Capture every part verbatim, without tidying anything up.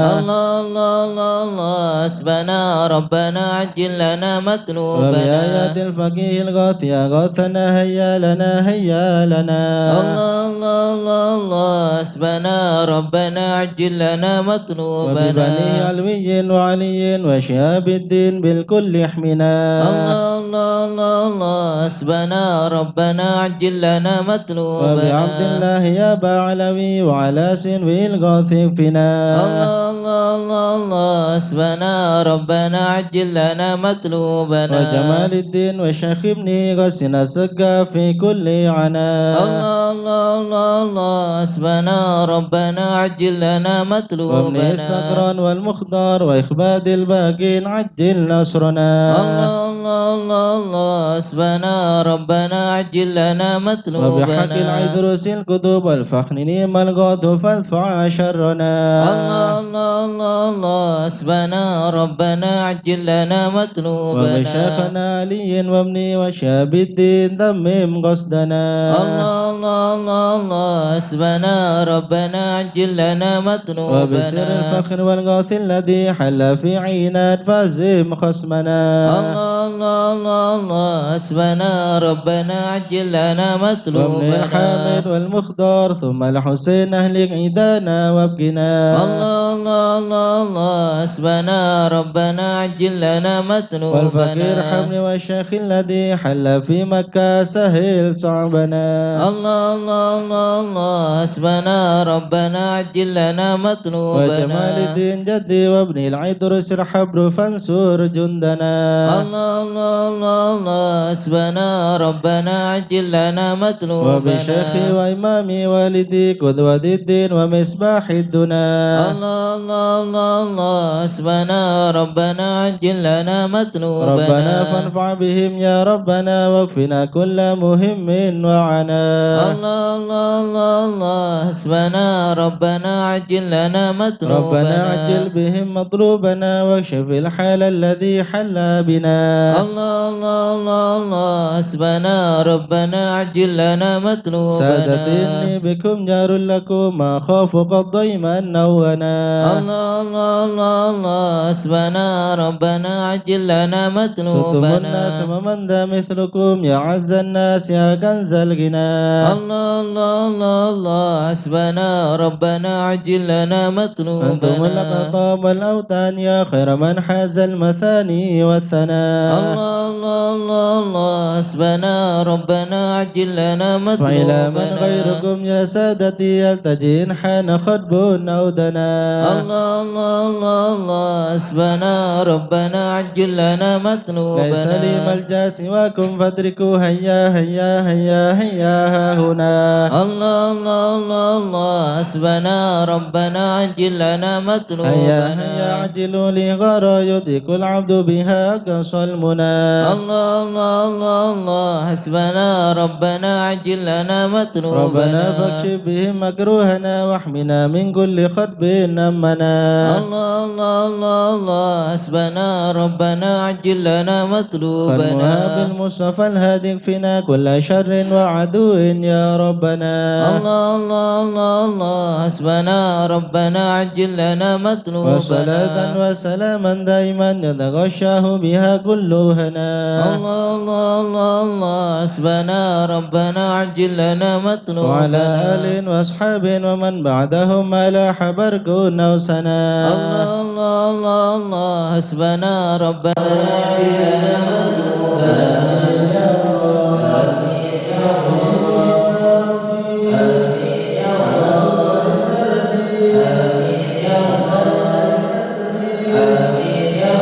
الله، الله، الله، الله، حسبنا ربنا عجل لنا مطلوبنا. وبآيات الفقيه الغوث أغاثنا هيا لنا، هيا لنا. الله، الله، الله، الله، حسبنا ربنا عجل لنا مطلوبنا. وببنيه علوي وعلي وشهاب الدين بالكل احمنا. الله، الله، الله، الله، حسبنا ربنا عجل لنا مطلوبنا. وبعبد الله يا أبا علوي وعلى سنوي الغوث اكفنا. الله، الله، الله، الله، حسبنا ربنا عجل لنا مطلوبنا. وجمال الدين والشيخ ابن غوثنا السقاف في كل عنا. الله، الله، الله، الله، حسبنا ربنا عجل لنا مطلوبنا. وابن السكران والمخضر وإخباد الباقين عجل نصرنا. الله، الله، الله، الله، حسبنا ربنا عجل لنا مطلوبنا. وبحق العيدروس القطب والفخر نعم الغوث فادفع شرنا. الله، الله، الله، الله، حسبنا ربنا عجل لنا مطلوبنا. وبشيخنا علي وابنه وشهاب الدين تمم قصدنا. الله، الله، الله، الله، حسبنا ربنا عجل لنا مطلوبنا. وبسر الفخر والغوث الذي حل في عينات فاهزم خصمنا. الله، الله، الله، الله، حسبنا ربنا عجل لنا مطلوبنا. وابن الحامد والمخضر ثم الحسين أهلك عيدنا وابقنا. الله، الله، الله، الله، حسبنا ربنا عجل لنا مطلوبنا. والفقير حمد والشيخ الذي حل في مكة سهل صعبنا. الله، الله، الله، الله، حسبنا ربنا عجل لنا مطلوبنا. وجمال الدين جدي وابن العيدروس الحبر فانصر جندنا. الله، الله، الله، الله، حسبنا ربنا عجل لنا مطلوبنا. وبشيخي وإمامي والدي قدوة الدين ومصباح الدنا. الله، الله، الله، الله، حسبنا ربنا عجل لنا مطلوبنا. ربنا فانفع بهم يا ربنا واكفنا كل مهم وعنا. الله، الله، الله، الله، حسبنا ربنا عجل لنا مطلوبنا. ربنا عجل بهم مطلوبنا واكشف الحال الذي حل بنا. الله، الله، الله، الله، حسبنا ربنا عجل لنا مطلوبنا. سادتي إني بكم جار لكم أخاف قد ضيما أو غنا. الله، الله، الله، الله، حسبنا ربنا عجل لنا مطلوبنا. صرتم الناس ومن ذا مثلكم يا عز الناس يا كنز الغنى. الله، الله، الله، الله، حسبنا ربنا عجل لنا مطلوبنا. أنتم الأقطاب والأوطان يا خير من حاز المثاني والثناء. الله، الله، الله، الله، حسبنا ربنا عجل لنا مطلوبنا. فإلى من غيركم يا سادتي ألتجئ إن حان خطب أو دنا. الله، الله، الله، الله، حسبنا ربنا عجل لنا مطلوبنا. ليس لي ملجأ سواكم فادركوا هيا، هيا، هيا، هيا ها هنا. الله، الله، الله، الله، حسبنا ربنا عجل لنا مطلوبنا. هيا، هيا، عجلوا لي غارة يدرك العبد بها أقصى المنى. الله، الله، الله، الله، حسبنا ربنا عجل لنا مطلوبنا. ربنا فاكشف بهم مكروهنا واحمنا من كل خطب أمنا. الله، الله، الله، الله، حسبنا ربنا عجل لنا مطلوبنا. فالمهاب المصطفى الهادي اكفنا كل شر وعدو يا ربنا. الله، الله، الله، الله، حسبنا ربنا عجل لنا مطلوبنا. وصلاة وسلاما دائما يتغشاه بها كل هنا. الله، الله، الله، الله، حسبنا ربنا عجل لنا مطلوبنا. وعلى آله وأصحابه ومن بعدهم ما لاح برق أو سنا. الله، الله، الله، الله، حسبنا ربنا عجل لنا مطلوبنا.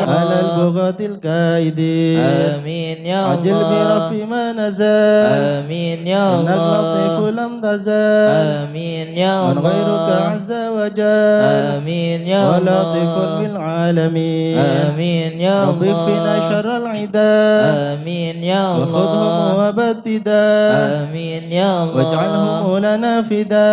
على البغاة الكائدين. آمين يا الله. عجل برفع ما نزل. آمين يا الله. إنك لطيف لم تزل. آمين يا الله. من غيرك عز وجل. آمين يا الله. ولطيف بالعالمين. آمين يا الله. رب اكفنا شر العدا. آمين يا الله. وخذهم وبددا. آمين يا الله. واجعلهم لنا فدا.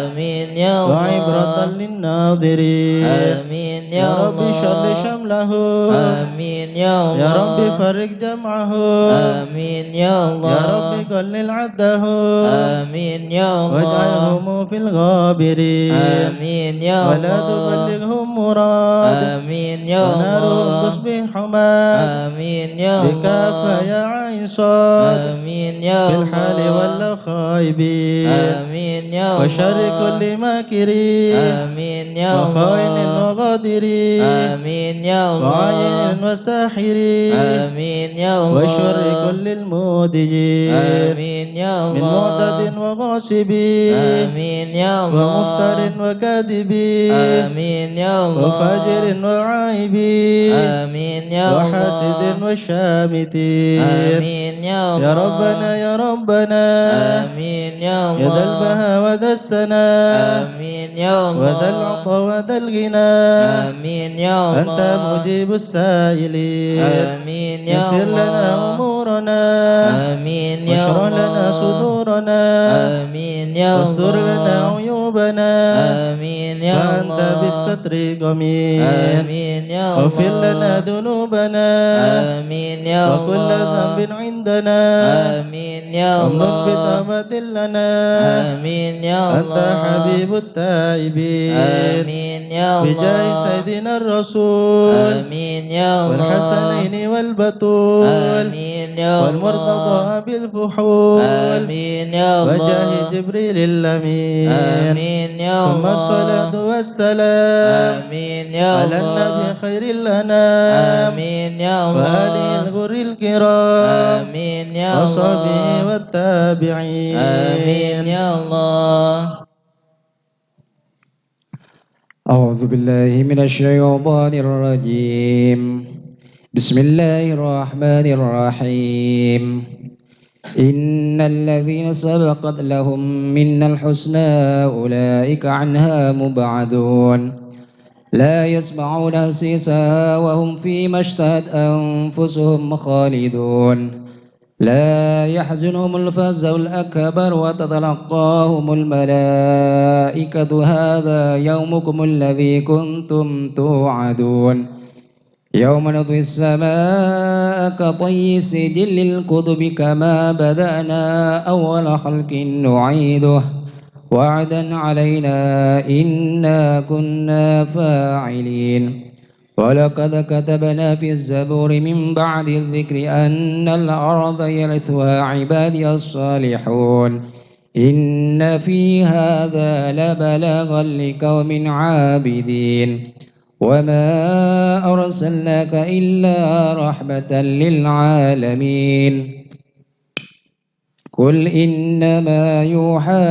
آمين يا الله. وعبرة للناظرين. آمين يا الله. يا رب شتت شملهم. آمين يا الله. يا رب فرق جمعهم. آمين يا الله. يا رب قلل عدهم. آمين يا الله. واجعلهم في الغابرين. آمين يا الله. ولا تبلغهم مراد. آمين يا الله. ونار تصبح حماة. آمين يا الله. بكاف يا عين صاد. آمين يا الله. في الحال والخائب. آمين يا الله. وشر كل ماكر. آمين يا الله. وخائن وغادر. آمين يا الله. وعين وساحر. آمين يا الله. وشر كل المعتد. آمين يا الله. من معتد وغاصب. آمين يا الله. ومفتر وكاذب. آمين يا الله. وفاجر وعائب. آمين يا الله. وحاسد وشامت. آمين يا الله. يا ربنا، يا ربنا. آمين يا الله. يا ذا البهاء وذا السناء. آمين يا الله. وذا العطاء وذا الغنى. آمين يا الله. أنت مجيب السائلين. آمين يا الله. يسر لنا أمورنا. آمين يا الله. واشرح لنا صدورنا. آمين يا الله. واستر لنا عيوبنا. آمين يا الله. فأنت بالستر ضمين. آمين يا الله. اغفر لنا ذنوبنا. آمين يا الله. وكل ذنب عندنا. آمين يا الله. وامنن بطاعة لنا. آمين يا الله. أنت حبيب التائبين. آمين يا الله. بجاه سيدنا الرسول. آمين يا الله. والحسنين والبتول. آمين يا الله. والمرتضى أبي الفحول. آمين يا الله. وجاه جبريل الأمين. آمين يا الله. ثم الصلاة والسلام. آمين يا الله. على النبي خير الأنام. آمين يا الله. وآله الغر الكرام. آمين يا الله. وصحبه والتابعين. آمين يا الله. أعوذ بالله من الشيطان الرجيم. بسم الله الرحمن الرحيم. إن الذين سبقت لهم منا الحسنى أولئك عنها مبعدون. لا يسمعون حسيسها وهم فيما اشتهت أنفسهم خالدون. لا يحزنهم الفزع الأكبر وتتلقاهم الملائكة هذا يومكم الذي كنتم توعدون. يوم نطوي السماء كطي السجل للكتب كما بدأنا أول خلق نعيده وعدا علينا إنا كنا فاعلين. ولقد كتبنا في الزبور من بعد الذكر أن الأرض يرثها عبادي الصالحون. إن في هذا لبلاغا لقوم عابدين. وما أرسلناك إلا رحمة للعالمين. قل إنما يوحى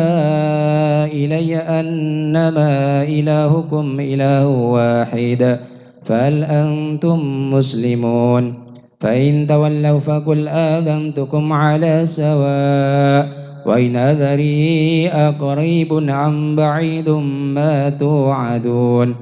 إلي أنما إلهكم إله واحد، فهل أنتم مسلمون؟ فإن تولوا فقل آذنتكم على سواء، وإن أدري أقريب أم بعيد ما توعدون.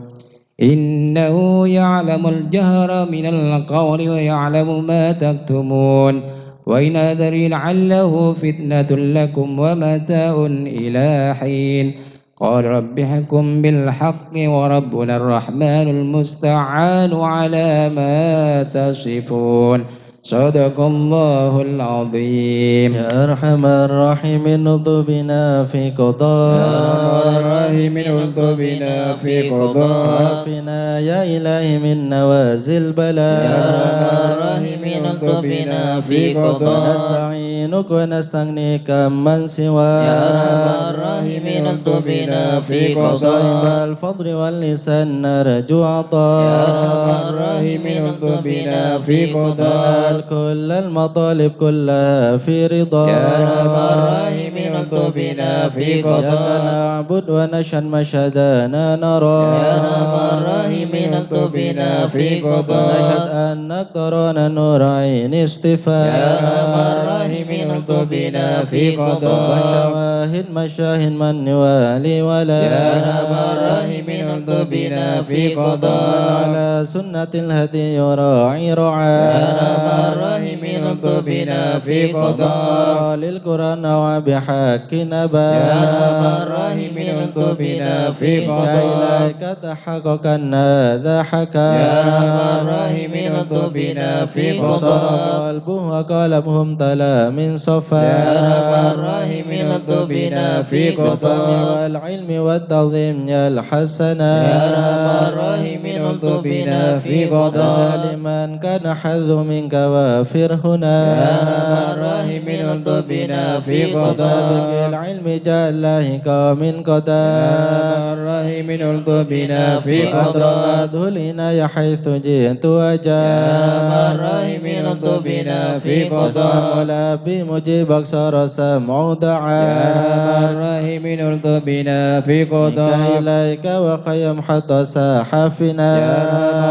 إنه يعلم الجهر من القول ويعلم ما تكتمون. وإن أدري لعله فتنة لكم ومتاع إلى حين. قال رب احكم بالحق وربنا الرحمن المستعان على ما تصفون. صدق الله العظيم. يا أرحم الراحمين، ارض بنا في قضاء. يا أرحم الراحمين، ارض بنا في قضاء. عافنا يا إلهي من نوازل البلاء. يا أرحم الراحمين، ارض بنا في قضاء. نستعينك ونستغنيك عمن سواك. يا أرحم الراحمين، ارض بنا في قضاء. صاحب الفضل واللسان نرجو عطاء. يا أرحم الراحمين، ارض بنا في قضاء. تنال كل المطالب كلها في رضاك. يا أرحم الراحمين، ارض بنا في قضاء. إياك نعبد ونشهد ما شهدنا نرى. يا أرحم الراحمين، ارض بنا في قضاء. نشهد أنك ترانا نور عين اصطفاك. يا أرحم الراحمين، ارض بنا في قضاء. وشواهد مشاهد من يوالي ولا. يا أرحم الراحمين، ارض بنا في قضاء. على سنة الهدي يراعي رعاك. يا أرحم الراحمين، ارض بنا في قضاء. للقرآن وبحق نباك. يا أرحم الراحمين، ارض بنا في قضاء. إليك تحقق أن هذا حكى. يا أرحم الراحمين الطف بنا في قضاء. قلبه وقلمه امتلأ من صفاء. يا أرحم الراحمين الطف بنا في قضاء. والعلم والتعظيم يا الحسنا. يا أرحم الراحمين الطف بنا في قضاء. لمن كان حظه منك وافر هنا. يا أرحم الراحمين الطف بنا في قضاء. بسابق العلم جاء لاحقا من قضاء. يا أرحم الراحمين الطف بنا في قضاء. أدخل العناية حيث جئت وجاء. يا أرحم الراحمين الطف بنا في قضاء. اسمع ملبي مجيبك صار سمعه دعاء. يا أرحم الراحمين الطف بنا في قضاء. منك إليك وخيم حتى ساح فينا. يا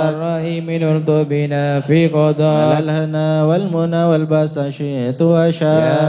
أرحم الراحمين الطف بنا في قضاء. على الهنا والمنى والبسط شئت وشاء. يا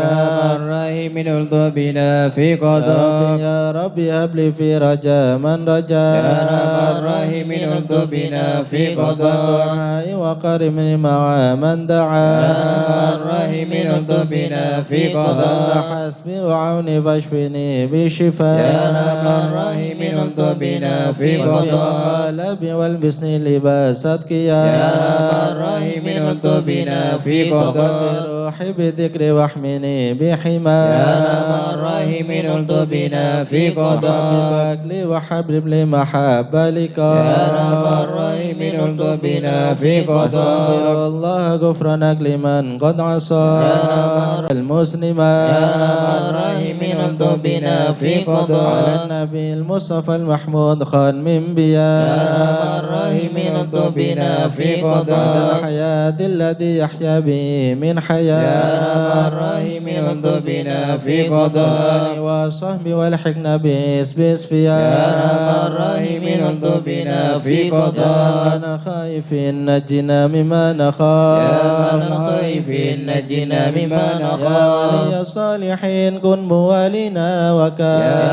أرحم الراحمين الطف بنا في قضاء. ربي يا ربي هب لي في رجاء من رجا. يا أرحم الراحمين الطف بنا في قضاء. دعائي وقربني مع من دعا. يا أرحم الراحمين الطف بنا في قضاء. أنت حسبي وعوني فاشفني بشفاء. يا أرحم الراحمين الطف بنا في قضاء. قلبي والبسني لباس أتقياء. يا أرحم الراحمين الطف بنا في قضاء. روحي بذكري واحمني بحماك. يا أرحم الراحمين الطف بنا في قضاء. حبب عقلي وحبب لي محبة لقاء. يا أرحم الراحمين الطف بنا في قضاء. أستغفر الله غفرانك لمن قد عصى. يا أرحم المسلمات. يا أرحم الراحمين الطف بنا في قضاء. على النبي المصطفى المحمود خاتم الأنبياء. يا أرحم الراحمين الطف بنا في قضاء. الحياة الذي يحيا به من حياة. يا أرحم الراحمين الطف بنا في قضاء. وصحبي والحقنا بحزب أصفياء. يا أرحم الراحمين الطف بنا في قضاء. يا من خائف نجنا مما نخاف. يا من خائف نجنا مما نخاف. يا ولي الصالحين كن موالينا وكن. يا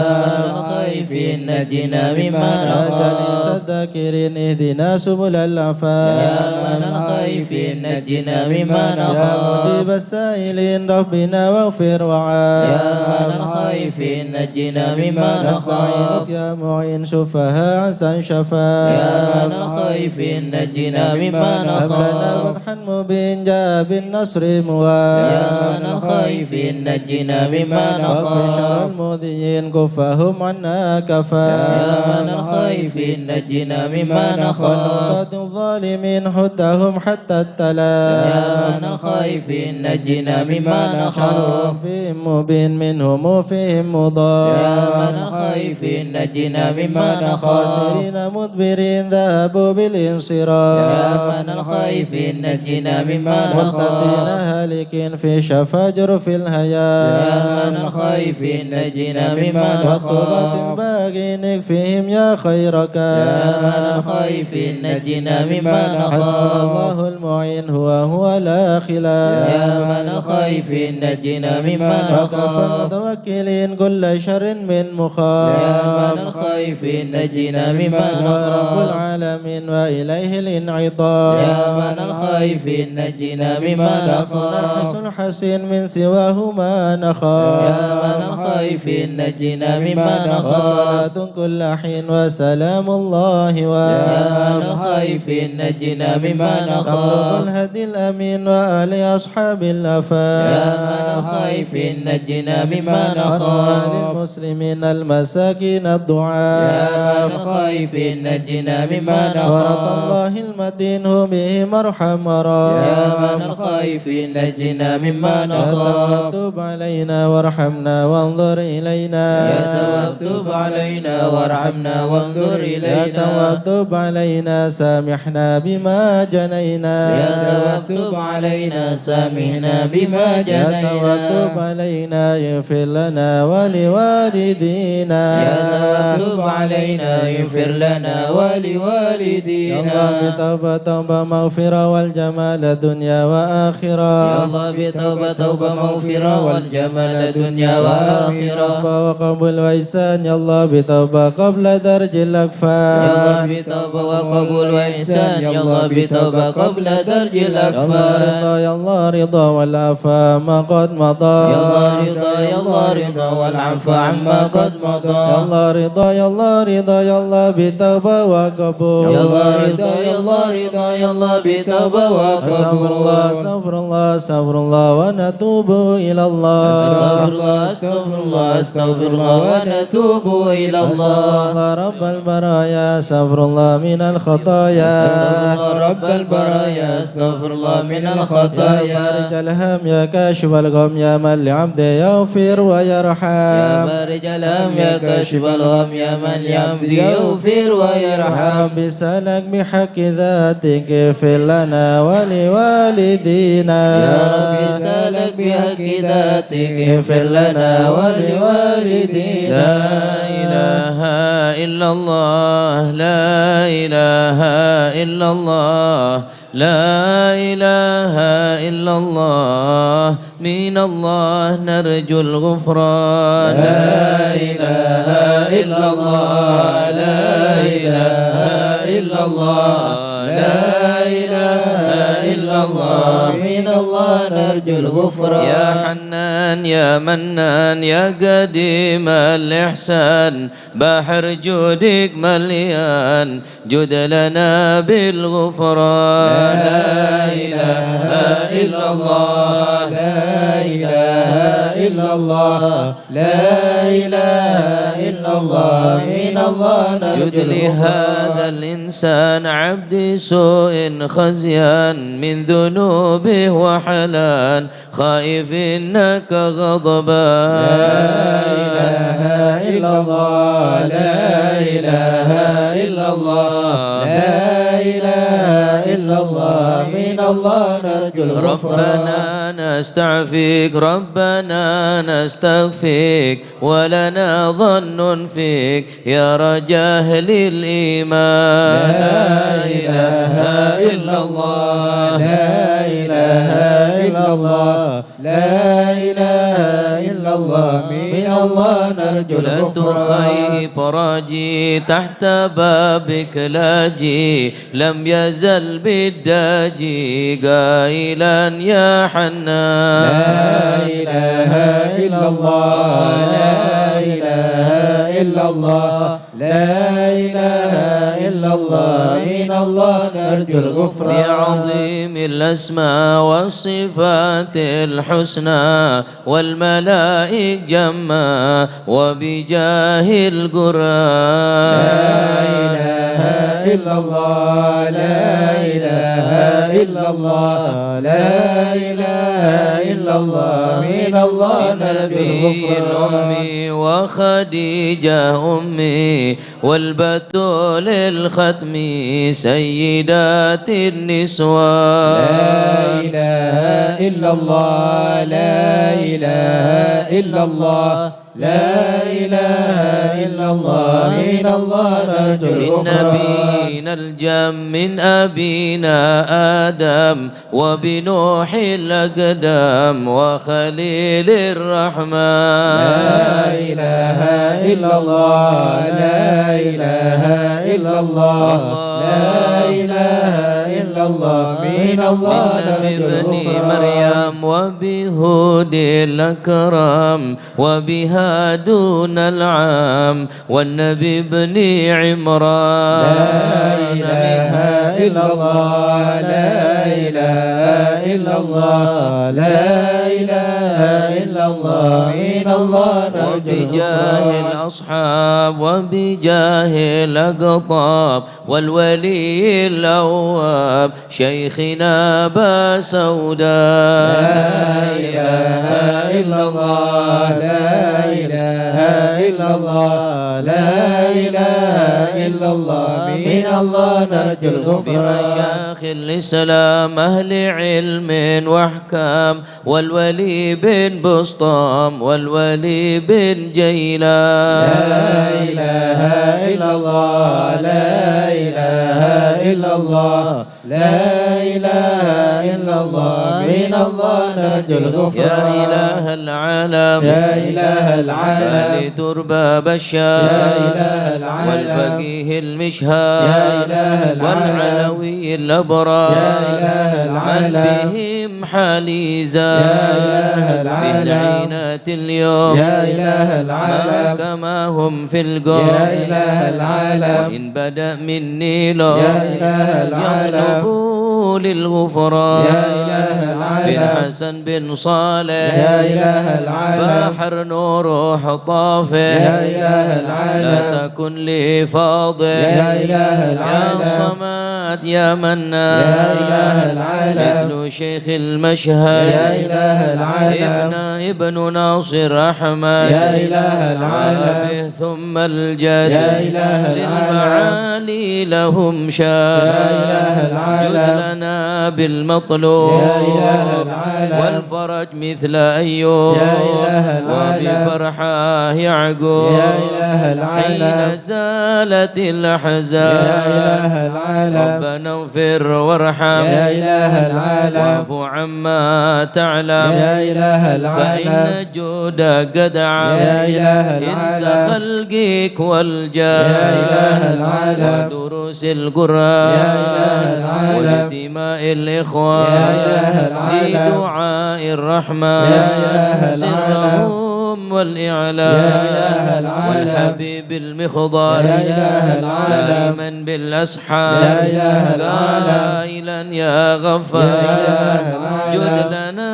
من خائف نجنا مما نخاف. يا جليس الذاكرين اهدنا سبل العفاف. يا من خائف نجنا مما نخاف. يا مجيب السائلين ربنا واغفر وعاف. يا من خائف نجنا مما نخاف. يا معين سفهاء عسى شفاء. يا من خائف نجنا مما نخاف. هب لنا فتحا مبين جاء بالنصر موافقا. يا من خائف نجنا مما نخاف. واكف شر المؤذيين كفهم عنا كفاف. يا من خائف نجنا مما نخاف. ونقاط الظالمين حدهم حتى التلال. يا من خائف نجنا مما نخاف. فيهم مبين منهم فيهم مضاف. يا من خائف نجنا مما نخاف. خاسرين مدبرين ذهبوا بالانصراف. يا من خائف نجنا مما نخاف. متقين هالكين في شفا جرف الهيام. يا من خائف نجنا مما نخاف. عقوبة باغين اكفهم يا خير كاف. يا من خائف نجنا مما نخاف. حسبنا الله المعين هو هو لا خلاف. يا من خائف نجنا مما نخاف. المتوكلين كل شر من مخاف. يا من خائف نجنا مما نخاف. رب العالمين وإليه الانعطاف. يا من خائف نجنا مما نخاف. نحس الحسين من سواهما نخاف. يا من خائف نجنا مما نخاف. وصلاة كل حين وسلام الله و يا من خائف نجنا مما نخاف. الهدي الأمين وآل أصحاب الأفاف. يا من خائف نجنا مما نخاف. المسلمين المساكين الضعاف. يا من خائف نجنا مما نخاف. ورضا الله المتين هم بهم أرحم ورا. يا من خائف نجنا مما نخاف. تب علينا وارحمنا وانظر إلينا. يا تواب تب علينا وارحمنا وانظر إلينا. يا تواب تب علينا سامحنا بما جنينا. يا تواب تب علينا سامحنا بما جنينا. يا تواب تب علينا اغفر لنا ولوالدينا. يا تواب تب علينا اغفر لنا ولوالدينا. يا الله بتوبة توبة مغفرة والجمال دنيا وآخرة. يا الله بتوبة توبة مغفرة والجمال دنيا وآخرة. توبة وقبول وإحسان يا الله بتوبة قبل درج الأكفان. يا الله بتوبة وقبول وإحسان يا الله بتوبة قبل درج الأكفان. يا الله رضا يا الله رضا والعفا ما قد مضى. يا الله رضا، يا الله رضا، والعفو عما قد مضى. يا الله رضا، يا الله رضا، يا الله بتوبة وقبول. يا الله رضا، يا الله رضا، يا الله بتوبة وقبول. أستغفر الله، أستغفر الله، أستغفر الله، ونتوب إلى الله. أستغفر الله، أستغفر الله، أستغفر الله، ونتوب إلى الله. أستغفر الله رب البرايا، أستغفر الله من الخطايا. أستغفر الله رب البرايا، أستغفر الله من الخطايا. يا فارج الهم، يا كاشف الغم، يا من لعبده يغفر ويرحم. يا فارج الهم، يا كاشف الغم، يا من لعبده يغفر ويرحم. يا رب سألك بحق ذاتك اغفر لنا ولوالدينا. يا رب سألك بحق ذاتك اغفر لنا ولوالدينا. لا إله إلا الله، لا إله إلا الله، لا إله إلا الله، من الله نرجو الغفران. لا إله إلا الله، لا إله إلا الله، لا إله إلا الله، من الله نرجو الغفران. يا حنان، يا منان، يا قديم الإحسان، بحر جودك مليان، جد لنا بالغفران. لا إله إلا الله، لا إله إلا الله، لا إله إلا الله، من الله نرجو الغفران. جد لهذا الإنسان عبد سوء خزيان، من ذنوبه وحلان، خائف إنك غضبان. لا إله إلا الله، لا إله إلا الله، لا إله إلا الله، من الله نرجو الغفران. ربنا نستعفيك، ربنا نستخفيك، ولنا ظن فيك، يا رجا أهل الإيمان. لا إله إلا الله، لا إله إلا الله، لا إله إلا الله، من الله نرجو الغفران. لا تخيب راجي تحت بابك لاجي، لم يزل بالداجي قائلا يا حنان. لا إله إلا الله، لا إله إلا الله، لا إله إلا الله، من الله نرجو الغفران. بعظيم الأسماء والصفات الحسنى والملائك جمّا وبجاه القرآن. لا إله إلا الله، لا إله إلا الله، لا إله إلا الله، من الله نرجو الغفران. أمي وخديجة أمي والبتول الختم سيدات النسوان. لا إله إلا الله، لا إله إلا الله، لا إله إلا الله، من الله نرجو الغفران. نبينا الجم من أبينا آدم وبنوح الأقدم وخليل الرحمن. لا إله إلا الله، لا إله إلا الله، لا إله إلا الله، من الله نرجو الغفران. مريم وبهود الأكرم وبهادون العام والنبي ابن عمران. لا إله إلا الله، لا إله إلا الله، لا إله إلا الله، من الله نرجو الغفران. وبجاه الأصحاب وبجاه الأقطاب والولي الأواب شيخنا أبا سوداء. لا إله إلا الله، لا إله إلا الله، لا إله إلا الله، من الله نرجو الغفران. بمشايخ الإسلام أهل علم وأحكام والولي بن بسطام والولي بن جيلان. لا إله إلا الله، لا إله إلا الله، لا إله إلا الله، من الله نرجو الغفران. يا إله العالم، يا إله العالم، مالك تربى بشار، إله العالم. والفقيه المشهاد. يا إله العالم. والعلوي الأبرار. يا إله العالم. من بهم حالي زاد. يا إله العالم. من عينات اليوم. يا إله العالم. ما كما هم في القوم. يا إله العالم. وإن بدأ مني لو. يا إله العالم. يطلب للغفران. يا إله العالم. بالحسن بن صالح. يا إله العالم. بحر نوره طافح. يا إله العالم. لا تكن لي فاضح. يا إله العالم. يا صمد يا منان. يا إله العالم. مثل شيخ المشهد. يا إله العالم. ابن، ابن ناصر أحمد. يا إله العالم. ثم الجد. يا إله العالم. للمعالي لهم شان. يا إله العالم. جد لنا بالمطلوب. يا إله العالم. والفرج مثل أيوب. يا إله العالم. وبفرحة يعقوب. يا إله العالم. حين زالت الأحزان. يا إله العالم. ربنا اغفر وارحم. يا إله العالم. واعف عما تعلم. يا إله العالم. فإن جودك قد عم. يا إله العالم. إنس خلقك والجان. يا إله العالم. ودروس القرآن. يا إله العالم. واجتماع الإخوان. يا إله العالم. بدعاء الرحمن. يا إله العالم. سرهم والإعلان. يا إله العالم. والحبيب المخضر. يا إله العالم. دائما بالأسحار. يا إله العالم. قائلا يا غفار. يا إله العالم. جد لنا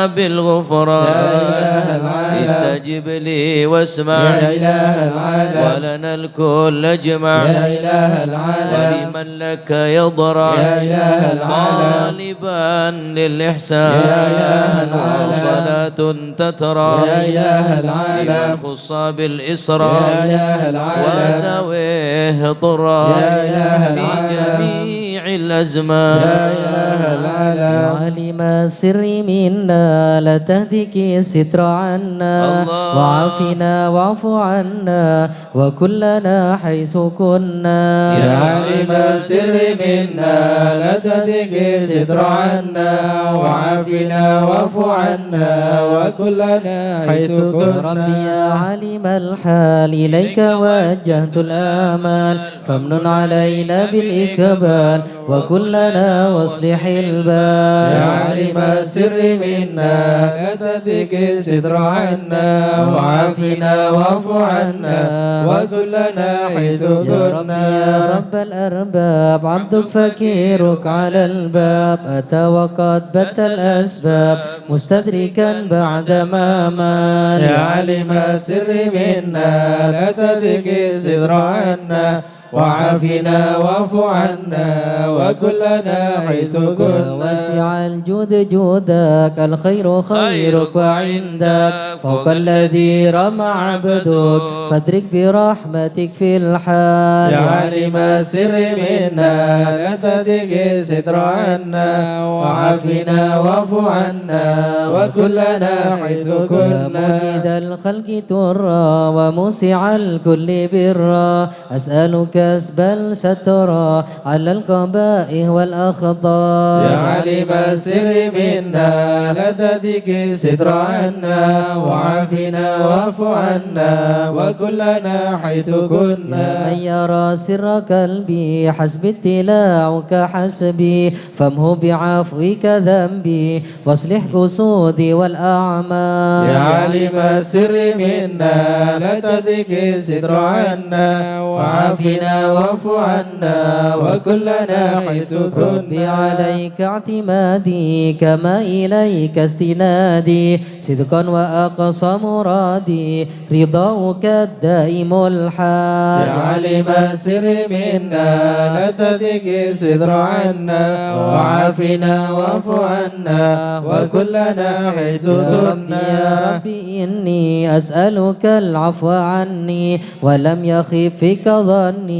بالغفران. يا إله العالم. استجب لي واسمع. يا إله العالم. ولنا الكل اجمع. يا إله العالم. ولمن لك يضرع. يا إله العالم. طالبا للإحسان. يا إله العالم. وصلاة تترى. يا إله العالم. لمن خص بالإسراء. يا إله العالم. وذويه طرا. يا إله في العالم. جميع الأزمان. يا إله العالم. يا عالم السر منا لا تهتك الستر عنا. الله. وعافنا واعف عنا وكن لنا حيث كنا. يا عالم السر منا لا تهتك الستر عنا وعافنا واعف عنا وكن لنا حيث كنا. ربي يا عالم الحال إليك وجهت الآمال فامنن علينا بالإقبال وكن لنا واصلح البال. يا عالم السر منا لا تهتك الستر عنا وعافنا واعف عنا وكن لنا حيث كنا. يا رب الأرباب عبدك فقيرك على الباب أتى وقد بت الأسباب مستدركا بعد ما مال. يا عالم السر منا لا تهتك الستر عنا وعافنا واعف عنا وكن لنا حيث كنا. واسع الجود جودك الخير خيرك وعندك فوق الذي رام عبدك فادرك برحمتك في الحال. يا عالم السر منا لا تهتك الستر عنا وعافنا واعف عنا وكن لنا حيث كنا. يا موجد الخلق ترا وموسع الكل برا أسألك أسبل سترا على القبائح والأخطاء. يا عالم السر منا لا تهتك الستر عنا وعافنا واعف عنا وكن لنا حيث كنا. يا من يرى سر قلبي حسبي ابتلاؤك حسبي فامحو بعفوك ذنبي واصلح قصودي والأعمال. يا عالم السر منا لا تهتك الستر عنا وعافنا واعف عنا وكن لنا حيث كنا. ربي عليك اعتمادي كما إليك استنادي صدقا وأقصى مرادي رضاؤك الدائم الحال. يا عالم السر منا لا تهتك الستر عنا وعافنا واعف عنا وكن لنا حيث كنا. يا ربي إني أسألك العفو عني ولم يخب فيك ظني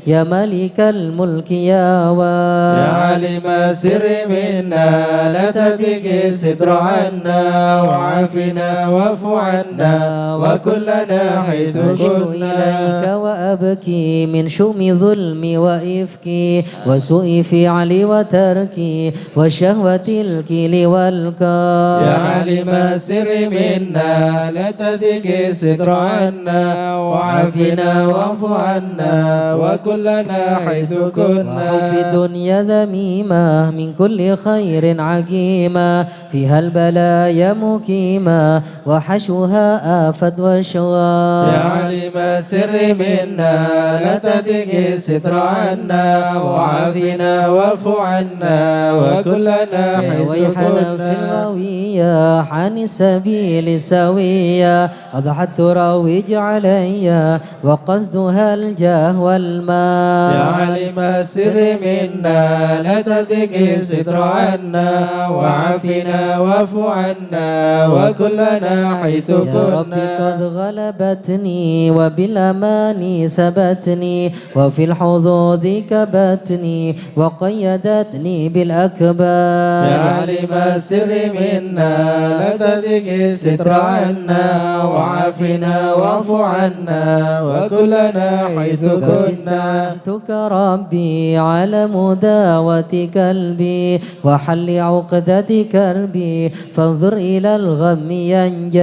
يا مالك الملك يا وا- يا عالم السر منا، لا تزغ الستر عنا، وعافنا واعف عنا، وكن لنا حيث أشكو كنا. إليك وأبكي من شؤم ظلمي وإفكي، وسوء فعلي وتركي، وشهوة الكيل والكار. يا عالم السر منا، لا تزغ الستر عنا، وعافنا واعف عنا، وكن لنا حيث كنا. وحب الدنيا ذميمة، من كل خير عقيمة، فيها البلايا مقيمة، وحشوها آفات وشغال. يا عالم السر منا، لا تزغ الستر عنا، وعافنا واعف عنا، وكن لنا يا حيث ويح كنا. نفس الغاوية عن السبيل السوية، أضحت تروج علي وقصدها الجاه والمال. يا عالم السر منا، لا تزغ الستر عنا، وعافنا واعف عنا، وكن لنا حيث يا رب كنا. قد غلبتني وبالأماني سبتني، وفي الحظوظ كبتني، وقيدتني بالأكباد. يا عالم السر منا، لا تزغ الستر عنا، وعافنا واعف عنا، وكن لنا حيث كنا. استعنتك ربي على مداواة كلبي، وحل عقدة كربي، فانظر إلى الغم ينجلي.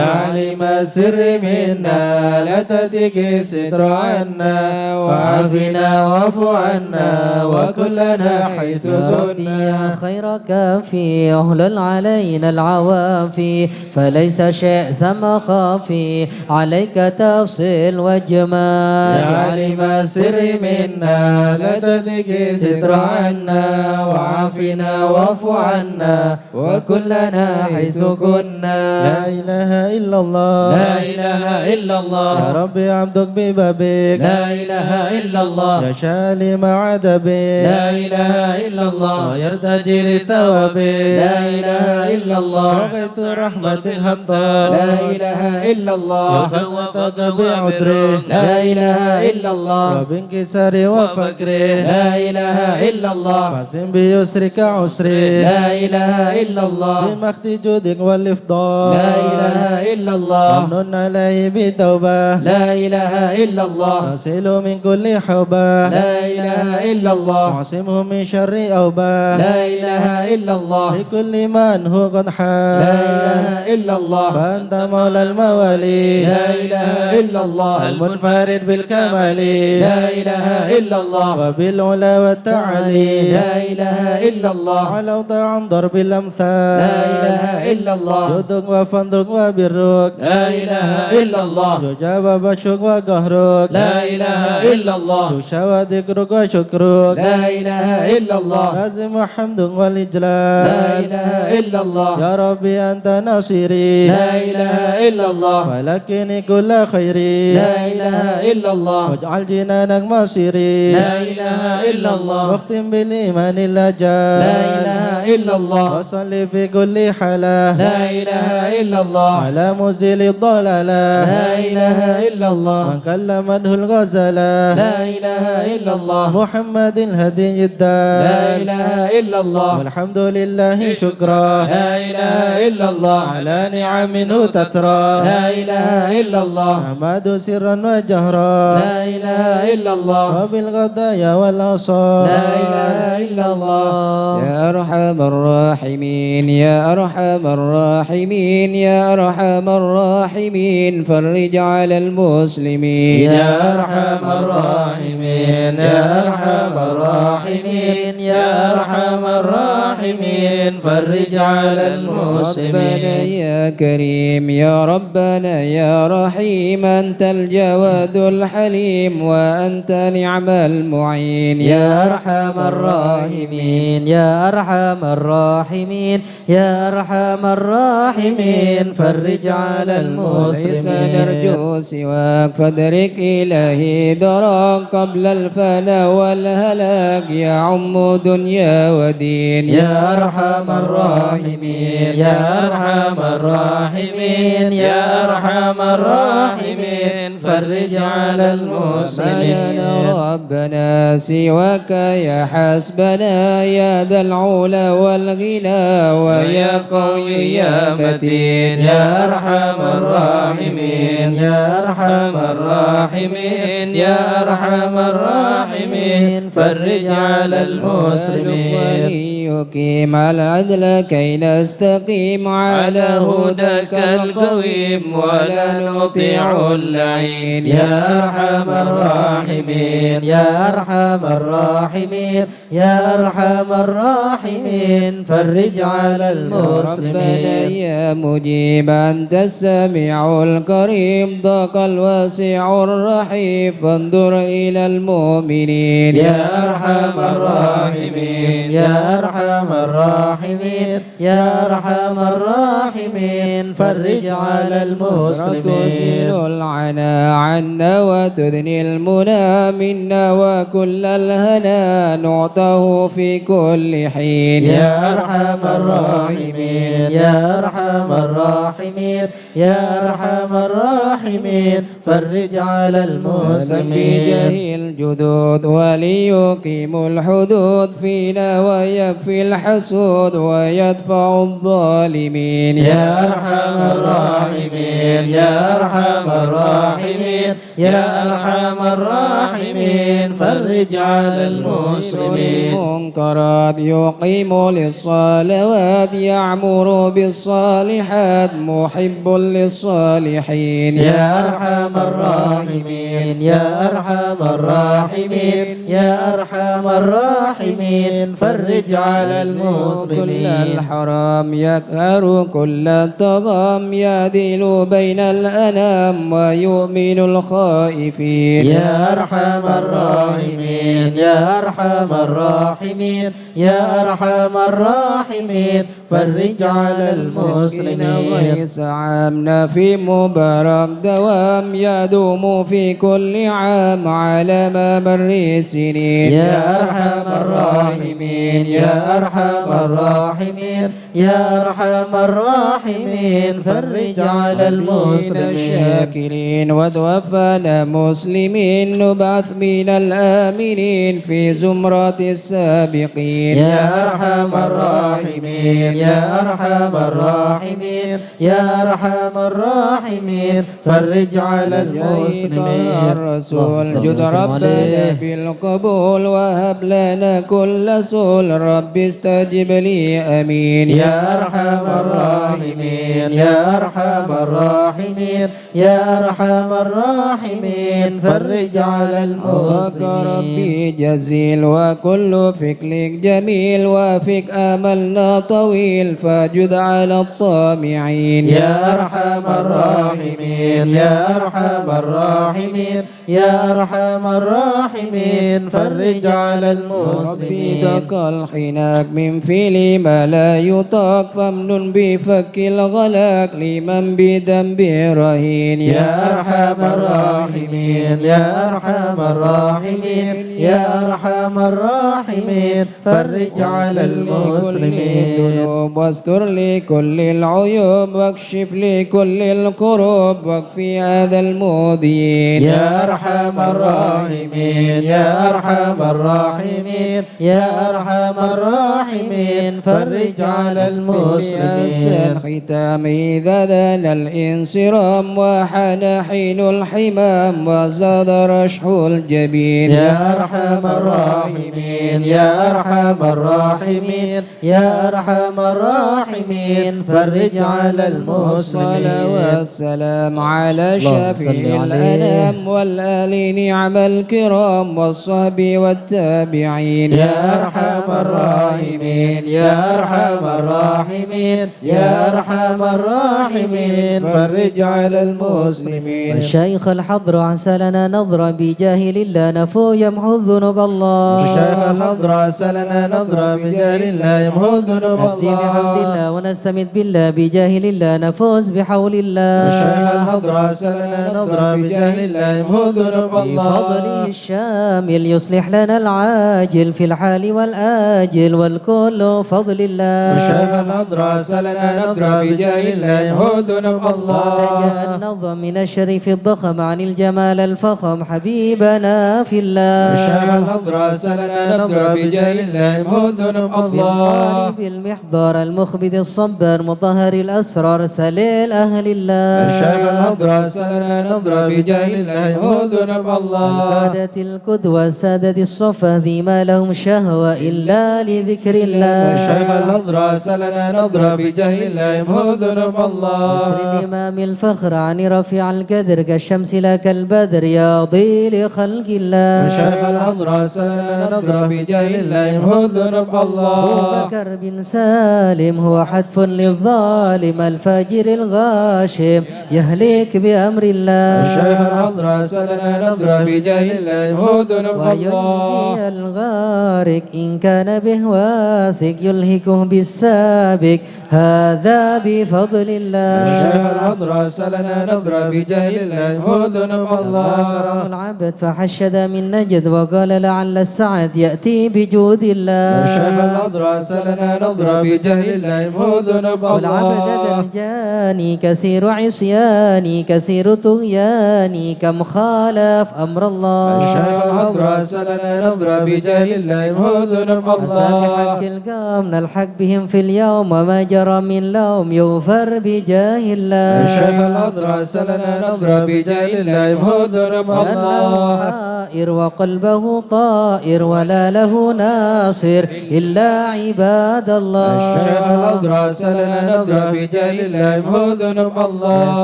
يا عالم السر منا، لا تزغ الستر عنا، وعافنا واعف عنا، وكن لنا حيث يا ربي كنا. يا خير كافي، احلل علينا العوافي، فليس شيء ثم خافي، عليك تفصل واجمل. يا عالم السر منا، لا تزغ الستر عنا، وعافنا واعف عنا، وكن لنا حيث كنا. لا إله إلا الله. لا إله إلا الله. يا ربي عبدك ببابك. لا إله إلا الله. يشاء لما عاد بك. لا إله إلا الله. ويرتجي لثوابك. لا إله إلا الله. وغيث رحمتك حتى. لا إله إلا الله. يخوفك بعذرك. لا إله إلا الله. وبانكساري وفقري. لا إله إلا الله. واقسم بيسرك عسري. لا إله إلا الله. بمحض جودك والإفضال. لا إله إلا الله. وامنن علي بتوبة. لا إله إلا الله. تصل من كل حوبة. لا إله إلا الله. واعصمه من شر أوبة. لا إله إلا الله. بكل من هو قد حال. لا إله إلا الله. فأنت مولى الموالي. لا إله إلا الله. المنفرد بالكمال. لا إله إلا الله. وبالعلا والتعالي. لا إله إلا الله. علوت عن ضرب الأمثال. لا إله إلا الله. جودك وفضلك وبرك. لا إله إلا الله. يجاب بطشك وقهرك. لا إله إلا الله. يشاوى ذكرك وشكرك. لا إله إلا الله. لازم حمد والإجلال. لا إله إلا الله. يا ربي أنت ناصري. لا إله إلا الله. ولكني كل خيري. لا إله إلا الله. واجعل جنانك مصيري. لا إله إلا الله. واختم بالإيمان الأجل. لا إله إلا الله. وصل في كل حالة. لا إله إلا الله. على مزيل الضلالة. لا إله إلا الله. من كلمته الغزالة. لا إله إلا الله. محمد الهادي الدال. لا إله إلا الله. والحمد لله شكرا. لا إله إلا الله. على نعمه تترى. لا إله إلا الله. أحمد سرا وجهرا. لا إله إلا الله. وبالغدايا والعصا. لا إله إلا الله. يا أرحم الراحمين، يا أرحم الراحمين، يا أرحم الراحمين، فرج على المسلمين. يا أرحم الراحمين، يا أرحم الراحمين، يا أرحم الراحمين، فرج على المسلمين. ربنا يا كريم، يا ربنا يا رحيم، أنت الجواد الحليم، وأنت نعم المعين. يا أرحم الراحمين، يا أرحم الراحمين، يا أرحم الراحمين، فرج على المسلمين. ليس نرجو سواك، فادرك إلهي درك قبل الفنا والهلاك، يعم دنيا ودين. يا أرحم أرحم الراحمين، يا أرحم الراحمين، يا أرحم الراحمين، فرج على المسلمين. ربنا سواك يا حسبنا، يا ذا العلا والغنى، ويا قوي يا متين، يا أرحم الراحمين، يا أرحم الراحمين، يا أرحم الراحمين، فرج على المسلمين. يقيم العدل كي نستقيم على هداك القويم، ولا نطيع اللعين. يا أرحم الراحمين، يا أرحم الراحمين، يا أرحم الراحمين، فرج على المسلمين. ربنا يا مجيب، أنت السميع القريب، ضاق الواسع الرحيب، فانظر إلى المؤمنين. يا أرحم الراحمين، يا أرحم الراحمين، يا أرحم الراحمين، فرج على المسلمين. تزيل العنا عنا وتدني المنى منا، وكل الهنا نعطاه في كل حين. يا أرحم الراحمين، يا أرحم الراحمين، يا أرحم الراحمين، فرج على المسلمين. بجاه الجدود وليقيم الحدود فينا، ويكفي الحسود ويدفع الظالمين. يا أرحم الراحمين، يا أرحم الراحمين، يا أرحم الراحمين، فرج على المسلمين. المنكرات يقيم للصلوات، يعمر بالصالحات، محب للصالحين. يا أرحم الراحمين، يا أرحم الراحمين، يا أرحم الراحمين، فرج على المسلمين. كل الحرام يقهر كل الطغام، يعدل بين الأنام ويؤمن الخائفين. يا أرحم الراحمين، يا أرحم الراحمين، يا أرحم الراحمين، فرج على المسلمين. غيث عامنا في مبارك دوام، يدوم في كل عام على ما مر سنين. يا أرحم الراحمين، يا أرحم الراحمين، يا أرحم الراحمين، فرج على المسلمين. شاكرين وتوفنا مسلمين، نبعث من الآمنين في زمرة السابقين. يا أرحم الراحمين، يا أرحم الراحمين، يا أرحم الراحمين، فرج على المسلمين. الرسول اللهم صل جد وسلم ربنا عليه. بالقبول، وهب لنا كل سول، رب استجب لي، آمين. يا أرحم الراحمين، يا أرحم الراحمين، يا أرحم الراحمين، فرج على المسلمين. ربي جزيل وكل فكر جميل، وفق آملنا طويل، فجد على الطامعين. يا أرحم الراحمين، يا أرحم الراحمين، يا أرحم الراحمين، فرج على المسلمين. ربي دق الحناك من فعل ما لا يطاق، فامنن بفك الغلاق لمن بذنبه رهين. يا أرحم الراحمين، يا أرحم الراحمين، يا أرحم الراحمين، فرج على المسلمين. الذنوب واستر لكل العيوب، واكشف لكل الكروب، واكف أذى المؤذين. يا أرحم الراحمين، يا أرحم الراحمين، يا أرحم الراحمين، فرج على المسلمين. الختام إذا دنا الانصرام، وحان حين الحمام، وزاد رشح الجبين. يا أرحم الراحمين، يا أرحم الراحمين، يا أرحم الراحمين، فرج على المسلمين. والسلام على اللهم صل شفيع عليه. الأنام والآل نعم الكرام والصحب والتابعين. يا أرحم الراحمين، يا أرحم الراحمين، يا أرحم الراحمين، فرج على المسلمين. شيخ الحضرة أرسلنا نظرة بجاه لله نفو يمحو الذنوب الله. شيخ الحضرة أرسلنا نظرة بجاه لله يمحو الذنوب نهدي الله. بحمد الله ونستمد بالله بجاه لله نفوز بحول الله. شيخ الحضرة أرسلنا نظرة بجاه لله يمحو الذنوب الله. بفضله الشامل يصلح لنا العاجل في الحال والآجل. العاجل والكل فضل الله. شيخ الحضرة أرسلنا نظرة بجاه الله، محو ذنوب الله. جاء النظم من الشريف الضخم عن الجمال الفخم حبيبنا في الله. شيخ الحضرة أرسلنا نظرة بجاه الله، محو ذنوب الله. بالمحضر المخبت الصبر مطهر الأسرار سليل أهل الله. شيخ الحضرة أرسلنا نظرة بجاه الله، محو ذنوب الله. القادة القدوة السادة الصفا ذي ما لهم شهوة إلا لذكر الله. شيخ الحضرة أرسلنا نظرة بجاه الله، محو ذنوب الله. الإمام الفخر عن رفيع القدر كالشمس لا كالبدر ياضي لخلق الله. شيخ الحضرة أرسلنا نظرة بجاه الله، محو ذنوب الله. بكر بن سالم هو حتف للظالم الفاجر الغاشم يهلك بأمر الله. شيخ الحضرة أرسلنا نظرة بجاه الله، محو ذنوب الله. وينجي الغارق إن كان به واثق يلحقه بالسابق هذا بفضل الله. شيخ الحضرة أرسلنا نظرة بجاه الله، محو ذنوب الله. العبد فحشد من نجد وقال لعل السعد يأتي بجود الله. شيخ الحضرة أرسلنا نظرة بجاه الله، محو ذنوب الله. والعبد ذا الجاني كثير عصياني كثير طغياني كم خالف أمر الله. شيخ الحضرة أرسلنا نظرة بجاه الله، محو ذنوب الله. أصحاب الحق القوم نلحق بهم في اليوم وما جرى من لوم يغفر بجاه الله. شيخ الحضرة أرسلنا نظرة بجاه الله، محو ذنوب الله. حائر وقلبه طائر ولا له ناصر إلا عباد الله. شيخ الحضرة أرسلنا نظرة بجاه الله، محو ذنوب الله. يا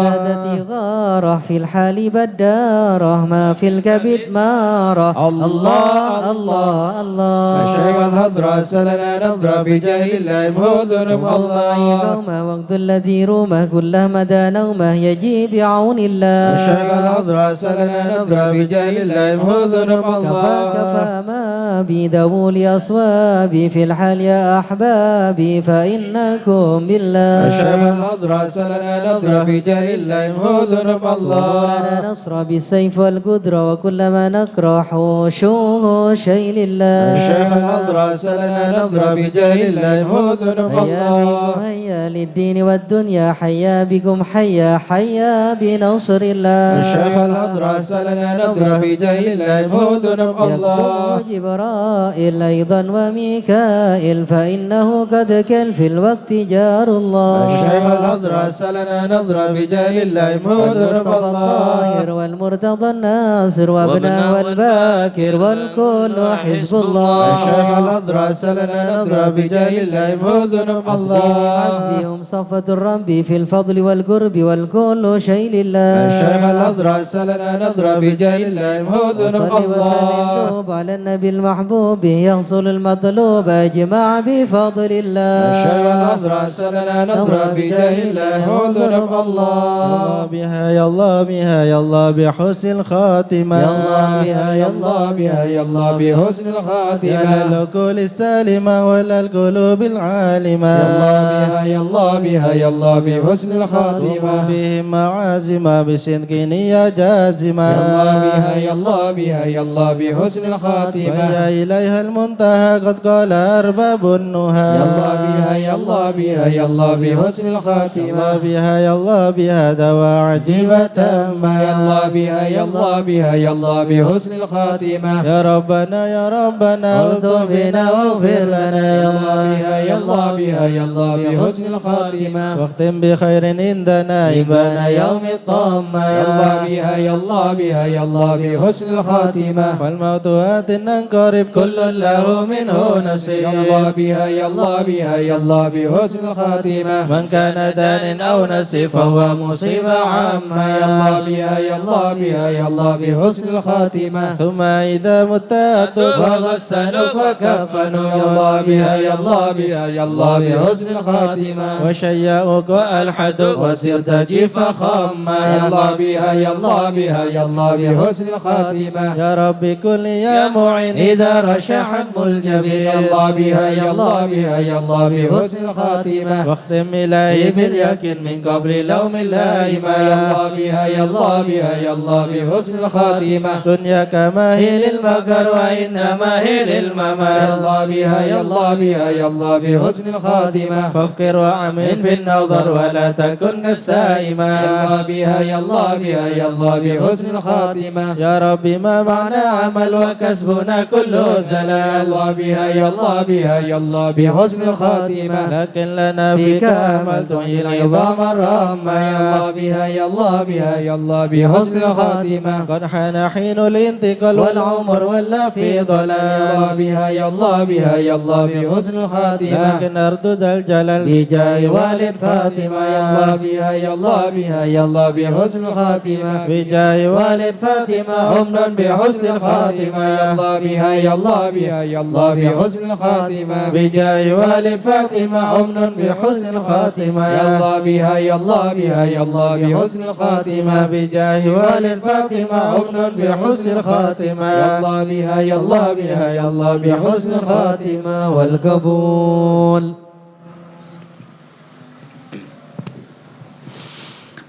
سادتي غارة في الحال بدارة ما في الكبد مارة. الله، الله، الله. شيخ الحضرة أرسلنا نظرة بجاه الله، محو ذنوب الله. قوم وقت الذي رومه كلما دنا نومه يجي بعون الله. شيخ الحضرة أرسلنا نظرة بجاه الله، محو ذنوب الله. كفى، كفى ما بي ذوي الأصواب في الحال يا أحبابي فإنكم بالله. شيخ الحضرة أرسلنا نظرة بجاه الله، محو ذنوب الله. ولنا نصر بالسيف والقدرة وكلما نكره شوه شيء لله. شيخ الحضرة أرسلنا نظرة بجاه الله، محو ذنوب الله. هيا للدين والدنيا حيا بكم حيا حيا بنصر الله. شيخ الحضرة أرسلنا نظرة بجاه الله، محو ذنوب الله. يقول جبرائيل أيضا وميكائيل فإنه قد كل في الوقت جار الله. شيخ الحضرة أرسلنا نظرة بجاه الله، محو ذنوب الله. الطاهر والمرتضى الناصر وابنه والباكر والكل حزب الله. شيخ الحضرة أرسلنا نظرة بجاه الله، محو ذنوب الله. حسبي هم صفوة الرب في الفضل والقرب والكل شيء لله. شيخ الحضرة أرسلنا نظرة بجاه الله، محو ذنوب الله. وصل وسلم دوب على النبي المحبوب يحصل المطلوب أجمع بفضل الله. شيخ الحضرة أرسلنا نظرة بجاه الله، محو ذنوب الله. يا الله بها، يا الله بها، يا الله بحسن الخاتمة. يا الله بها، يا الله بها، يا الله بحسن الخاتمة. يا للعقول السالمة وللقلوب العالمة. يا الله بها، يا الله بها، يا الله بحسن الخاتمة. قوموا بهم معازم بصدق نية جازمة. يا الله بها، يا الله بها، يا الله بحسن الخاتمة. فيا إليها المنتهى قد قال أرباب النهى. يا الله بها، يا الله بها، يا الله بحسن الخاتمة. يا الله بها، يا الله بها دعوى عجيبة تامة. يا الله بها، يا الله بها، يا الله بحسن الخاتمة. يا ربنا، يا ربنا، الطف بنا واغفر لنا. يا الله بها، يا الله بها، يا الله بحسن الخاتمة. واختم بخير عندنا إبان يوم الطامة. يا الله بها، يا الله بها، يا الله بحسن الخاتمة. فالموت آت عن قريب كل له منه نصيب. يا الله بها، يا الله بها، يا الله بحسن الخاتمة. من كان دان أو نصيب فهو مصيبة عامة. يا الله بها، يا الله بها، يا الله بحسن الخاتمة. ثم إذا مت أتوب وغسلوك وكفنوك. يا الله بها، يا الله بها، يا الله بحسن الخاتمة. وشيعوك وألحدوك وصرت جيفا خاما. يا الله بها، يا الله بها، يا الله بحسن الخاتمة. يا رب كن لي يا معين دار شحم الجبين. يا الله بها، يا الله بها، يا الله بحسن الخاتمة. واختم إلهي باليقين من قبل لوم اللائمة. يا الله بها، يا الله بها، يا الله بحسن الخاتمة. دنيا كما هي للمقر وإنما هي للممر. يا الله بها، يا الله بها، يا الله بحسن الخاتمة. فافكر وعمل في النظر ولا تكن كالسائمة. يا الله بها، يا الله بها، يا الله بحسن الخاتمة. يا رب ما معنا عمل وكسبنا كله زلل. يا الله بها، يا الله بها، يا الله بحسن الخاتمة. لكن لنا فيك أمل تحيي العظام الرامة. يا الله بها، يا الله بها، يا الله بحسن الخاتمة. قد حان حين الانتقال والعمر ولى في ضلال. يا الله بها، يا الله بها، يا الله بحسن الخاتمة. لكن أرجو ذا الجلال بجاه والد فاطمة. يا الله بها، يا الله بها، يا الله بحسن الخاتمة. بجاه والد فاطمة أمن بحسن الخاتمة. يا الله بها، يا الله بها، يا الله بحسن الخاتمة. بجاه والد فاطمة أمن بحسن الخاتمة. يا الله بها، يا الله بها، يا الله بحسن الخاتمة. بجاه والد فاطمة أمن بحسن الخاتمة. يا الله بها، يا الله بها، يا الله بحسن الخاتمة والقبول.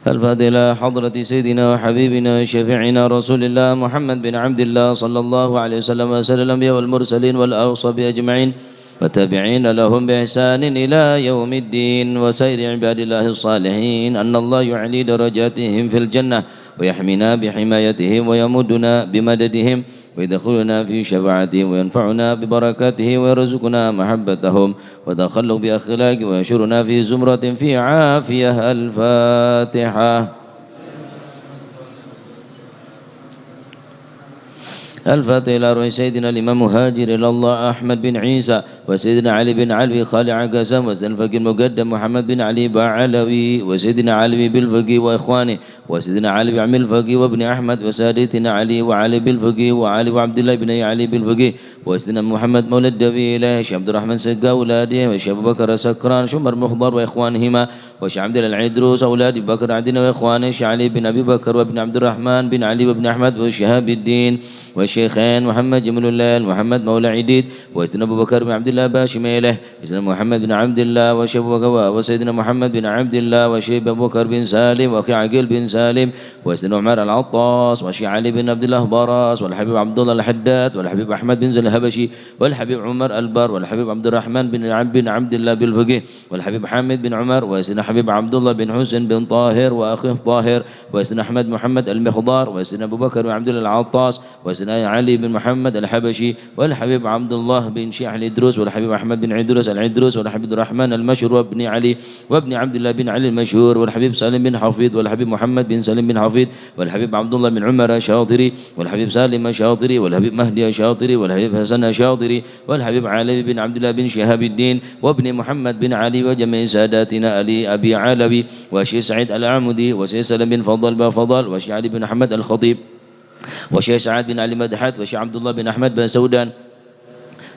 الفاتحة إلى حضرة سيدنا وحبيبنا وشفيعنا رسول الله محمد بن عبد الله صلى الله عليه وسلم وسائر الأنبياء والمرسلين والأصحاب أجمعين والتابعين لهم بإحسان إلى يوم الدين وسائر عباد الله الصالحين، أن الله يعلي درجاتهم في الجنة ويحمينا بحمايتهم ويمدنا بمددهم ويدخلنا في شفاعتهم وينفعنا ببركاتهم ويرزقنا محبتهم وتخلق بأخلاقهم ويحشرنا في زمرة في عافية. الفاتحة. الفاتحة إلى روح سيدنا الإمام مهاجر إلى الله أحمد بن عيسى، وسيدنا علي بن علوي خالع قسم، وسيدنا الفقيه المقدم محمد بن علي بعلوي، وسيدنا علوي بالفقيه وإخوانه، وسيدنا علي بعم الفقيه وابن أحمد، وسادتنا علي وعلي بالفقيه، وعلي وعبد الله بن علي بالفقيه، وسيدنا محمد مولى الدويلة، شيخ عبد الرحمن سقا أولاده، وشيخ أبو بكر سكران، شيخ عمر مخضر وإخوانهما، وشيخ عبد الله العيدروس أولاد أبي بكر عدن وإخوانه، شيخ علي بن أبي بكر وابن عبد الرحمن بن علي وابن أحمد وشهاب الدين، والشيخين محمد جميل الليل، محمد مولى عديد، وسيدنا أبو بكر بن عبد الله باشميله، وسيدنا محمد بن عبد الله وشيخ أبو بكر، وسيدنا محمد بن عبد الله وشيخ أبو بكر بن سالم وأخي عقيل بن سالم، وسيدنا عمر العطاس، وشيخ علي بن عبد الله براس، والحبيب عبد الله الحداد، والحبيب أحمد بن زين الحبشي، والحبيب عمر البر، والحبيب عبد الرحمن بن عب-، بن عبد الله بالفقيه، والحبيب حامد بن عمر، وسيدنا حبيب عبد الله بن حسين بن طاهر وأخيه طاهر، وسيدنا أحمد محمد المخضار، وسيدنا أبو بكر بن عبد الله العطاس، وسيدنا علي بن محمد الحبشي، والحبيب عبد الله بن شيخ الإدروس، والحبيب أحمد بن إدروس الإدروس، والحبيب عبد الرحمن المشهور وابن علي، وابن عبد الله بن علي المشهور، والحبيب سالم بن حفيظ، والحبيب محمد بن سالم بن حفيظ، والحبيب عبد الله بن عمر الشاطري، والحبيب سالم الشاطري، والحبيب مهدي الشاطري، والحبيب حسن الشاطري، والحبيب علوي بن عبد الله بن شهاب الدين، وابن محمد بن علي، وجميع ساداتنا علي أبي علوي، وشيخ سعيد العمودي، وشيخ سالم بن فضل بن فضل، وشيخ علي بن أحمد الخطيب، وشيخ سعد بن علي مدحت، وشيخ عبد الله بن أحمد بن سودان،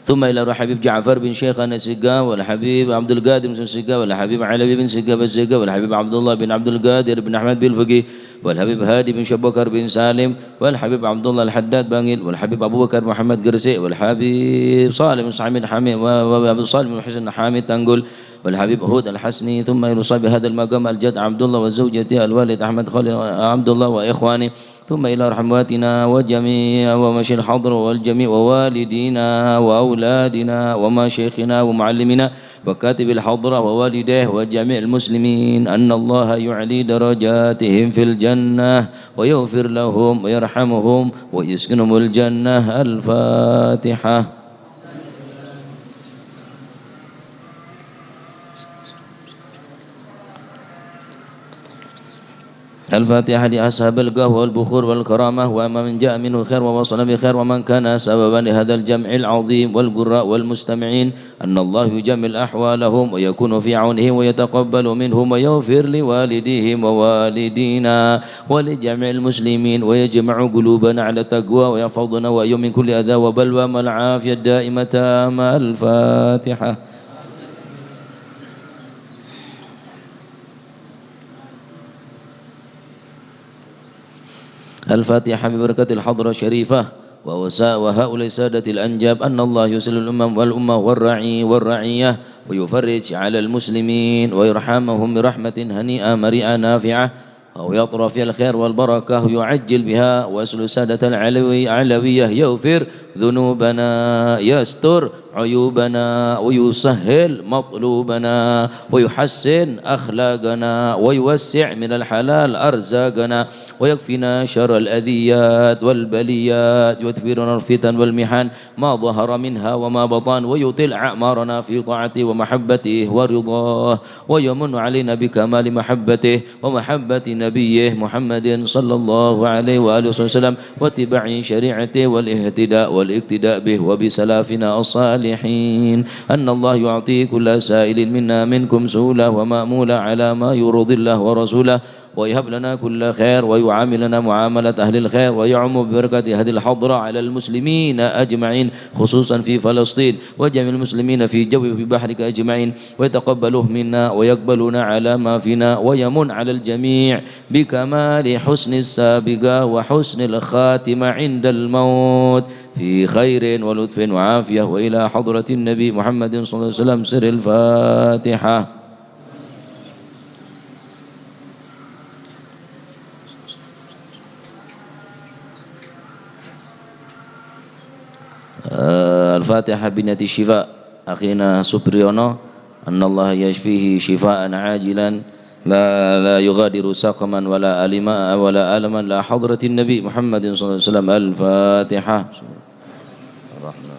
ثم إلى روح حبيب جعفر بن شيخان السقا، والحبيب عبد القادر بن سقا، والحبيب علوي بن سقا بالسقا، والحبيب عبد الله بن عبد القادر بن أحمد بالفقي، والحبيب هادي بن شبكر بن سالم، والحبيب عبد الله الحداد بانجل، والحبيب أبو بكر محمد قرسي، والحبيب صالح بن حميد حميد، و-، و-، وأبو صالح بن حسين حميد تنقل، والحبيب هود الحسني، ثم إلى صاحب هذا المقام الجد عبد الله وزوجته الوالد أحمد خالد عبد الله وإخوانه، ثم إلى رحماتنا وجميع ومشي الحضر والجميع ووالدينا وأولادنا ومشايخنا ومعلمنا وكاتب الحضرة ووالديه وجميع المسلمين، أن الله يعلي درجاتهم في الجنة ويغفر لهم ويرحمهم ويسكنهم الجنة. الفاتحة. الفاتحة لأصحاب القهوة والبخور والكرامة، ومن جاء منه خير ووصلنا بخير، ومن كان سببا لهذا الجمع العظيم والقراء والمستمعين، أن الله يجمل أحوالهم ويكون في عونهم ويتقبل منهم ويغفر لوالديهم ووالدينا ولجميع المسلمين، ويجمع قلوبنا على التقوى، ويحفظنا وإياهم من كل أذى وبلوى، مع العافية الدائمة تامة. الفاتحة. الفاتحة ببركة الحضرة الشريفة. ووصى وهؤلاء السادة الأنجاب أن الله يصلح الأمم والأمة والرعي والرعية ويفرج على المسلمين ويرحمهم برحمة هنيئة مريئة نافعة، أو يطرأ فيها الخير والبركة ويعجل بها، ويصلح السادة العلوي-، العلوية، يغفر ذنوبنا، يستر عيوبنا، ويسهل مطلوبنا، ويحسن أخلاقنا، ويوسع من الحلال أرزاقنا، ويكفينا شر الأذيات والبليات، ويكفينا الفتن والمحن، ما ظهر منها وما بطن، ويطيل أعمارنا في طاعته ومحبته ورضاه، ويمن علينا بكمال محبته ومحبة نبيه محمد صلى الله عليه وآله وسلم، واتباع شريعته والاهتداء والاقتداء به وبسلفنا الصالحين. أن الله يعطي كل سائل منا منكم سؤله ومأموله على ما يرضي الله ورسوله، ويهب لنا كل خير، ويعاملنا معاملة أهل الخير، ويعم ببركة هذه الحضرة على المسلمين أجمعين، خصوصا في فلسطين وجميع المسلمين في جوف بحرك أجمعين، ويتقبله منا ويقبلنا على ما فينا، ويمن على الجميع بكمال حسن السابقة وحسن الخاتمة عند الموت في خير ولطف وعافية، وإلى حضرة النبي محمد صلى الله عليه وسلم. سر الفاتحة. Eh, Al-Fatihah biniyati syifa akhina Supriyono, annallaha yashfihi syifaan ajilan la, la yughadiru saqaman wala alima, wala alaman, la hadratin Nabi Muhammadin sallallahu alaihi wasallam. Al-Fatihah. Bismillahirrahmanirrahim.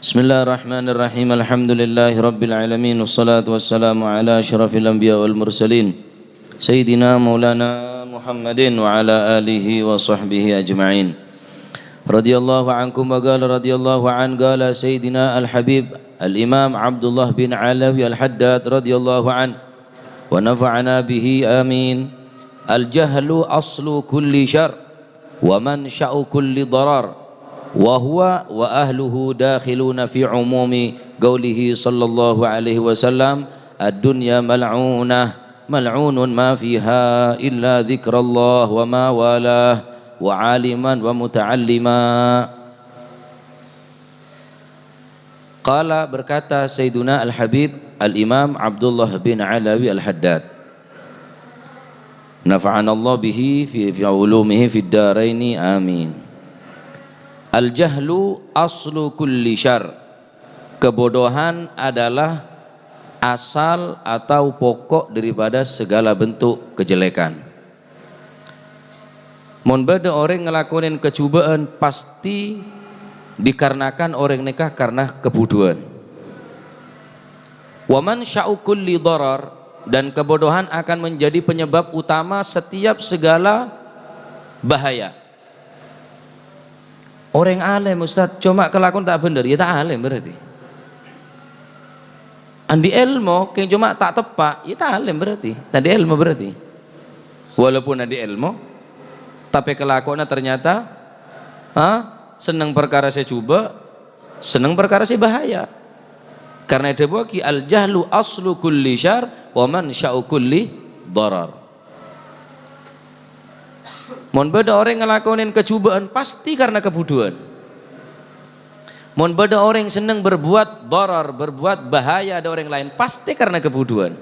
بسم الله الرحمن الرحيم. الحمد لله رب العالمين، والصلاة والسلام على أشرف الأنبياء والمرسلين، سيدنا مولانا محمد وعلى آله وصحبه أجمعين. رضي الله عنكم، وقال رضي الله عنه، قال سيدنا الحبيب الإمام عبد الله بن علوي الحداد رضي الله عنه، ونفعنا به، آمين. الجهل أصل كل شر، ومنشأ كل ضرر، وهو وأهله داخلون في عموم قوله صلى الله عليه وسلم: الدنيا ملعونة، ملعون ما فيها إلا ذكر الله وما والاه، وعالما ومتعلما. Qala, berkata Sayyiduna Al-Habib Al-Imam Abdullah bin Alawi Al-Haddad, nafa'anallahu bihi fi, fi ulumihi fid daraini, amin. Al-jahlu aslu kulli syarr. Kebodohan adalah asal atau pokok daripada segala bentuk kejelekan. Mon bâdâ orèng ngalakonè kajhubâ'ân, pasti dikarenakan orèng nèka karena kebudhuwân. Wa mansya'u kulli dharar, dan kebodohan akan menjadi penyebab utama setiap segala bahaya. Orèng alèm, Ustaz, coma kalakowan ta' bhender, ya ta' alèm berarti. Andi' èlmo, kèng coma ta' teppa', ya ta' alèm berarti. Ta' andi' èlmo berarti. Walaupun andi' èlmo, tapè kalakowanna ternyata, ha, senneng parkara sè jhubâ', senneng parkara sè bahaya. Karena èdhâbuwaghi, "Al-jahlu aslu kulli syarr wa mansya'u kulli dharar." Mon bâdâ orèng ngalakonè kajhubâ'ân, pasti karena kebudhuwân. Mon bâdâ orèng senneng berbuat dharar, berbuat bahaya dâ' orèng laèn, pasti karena kebudhuwân.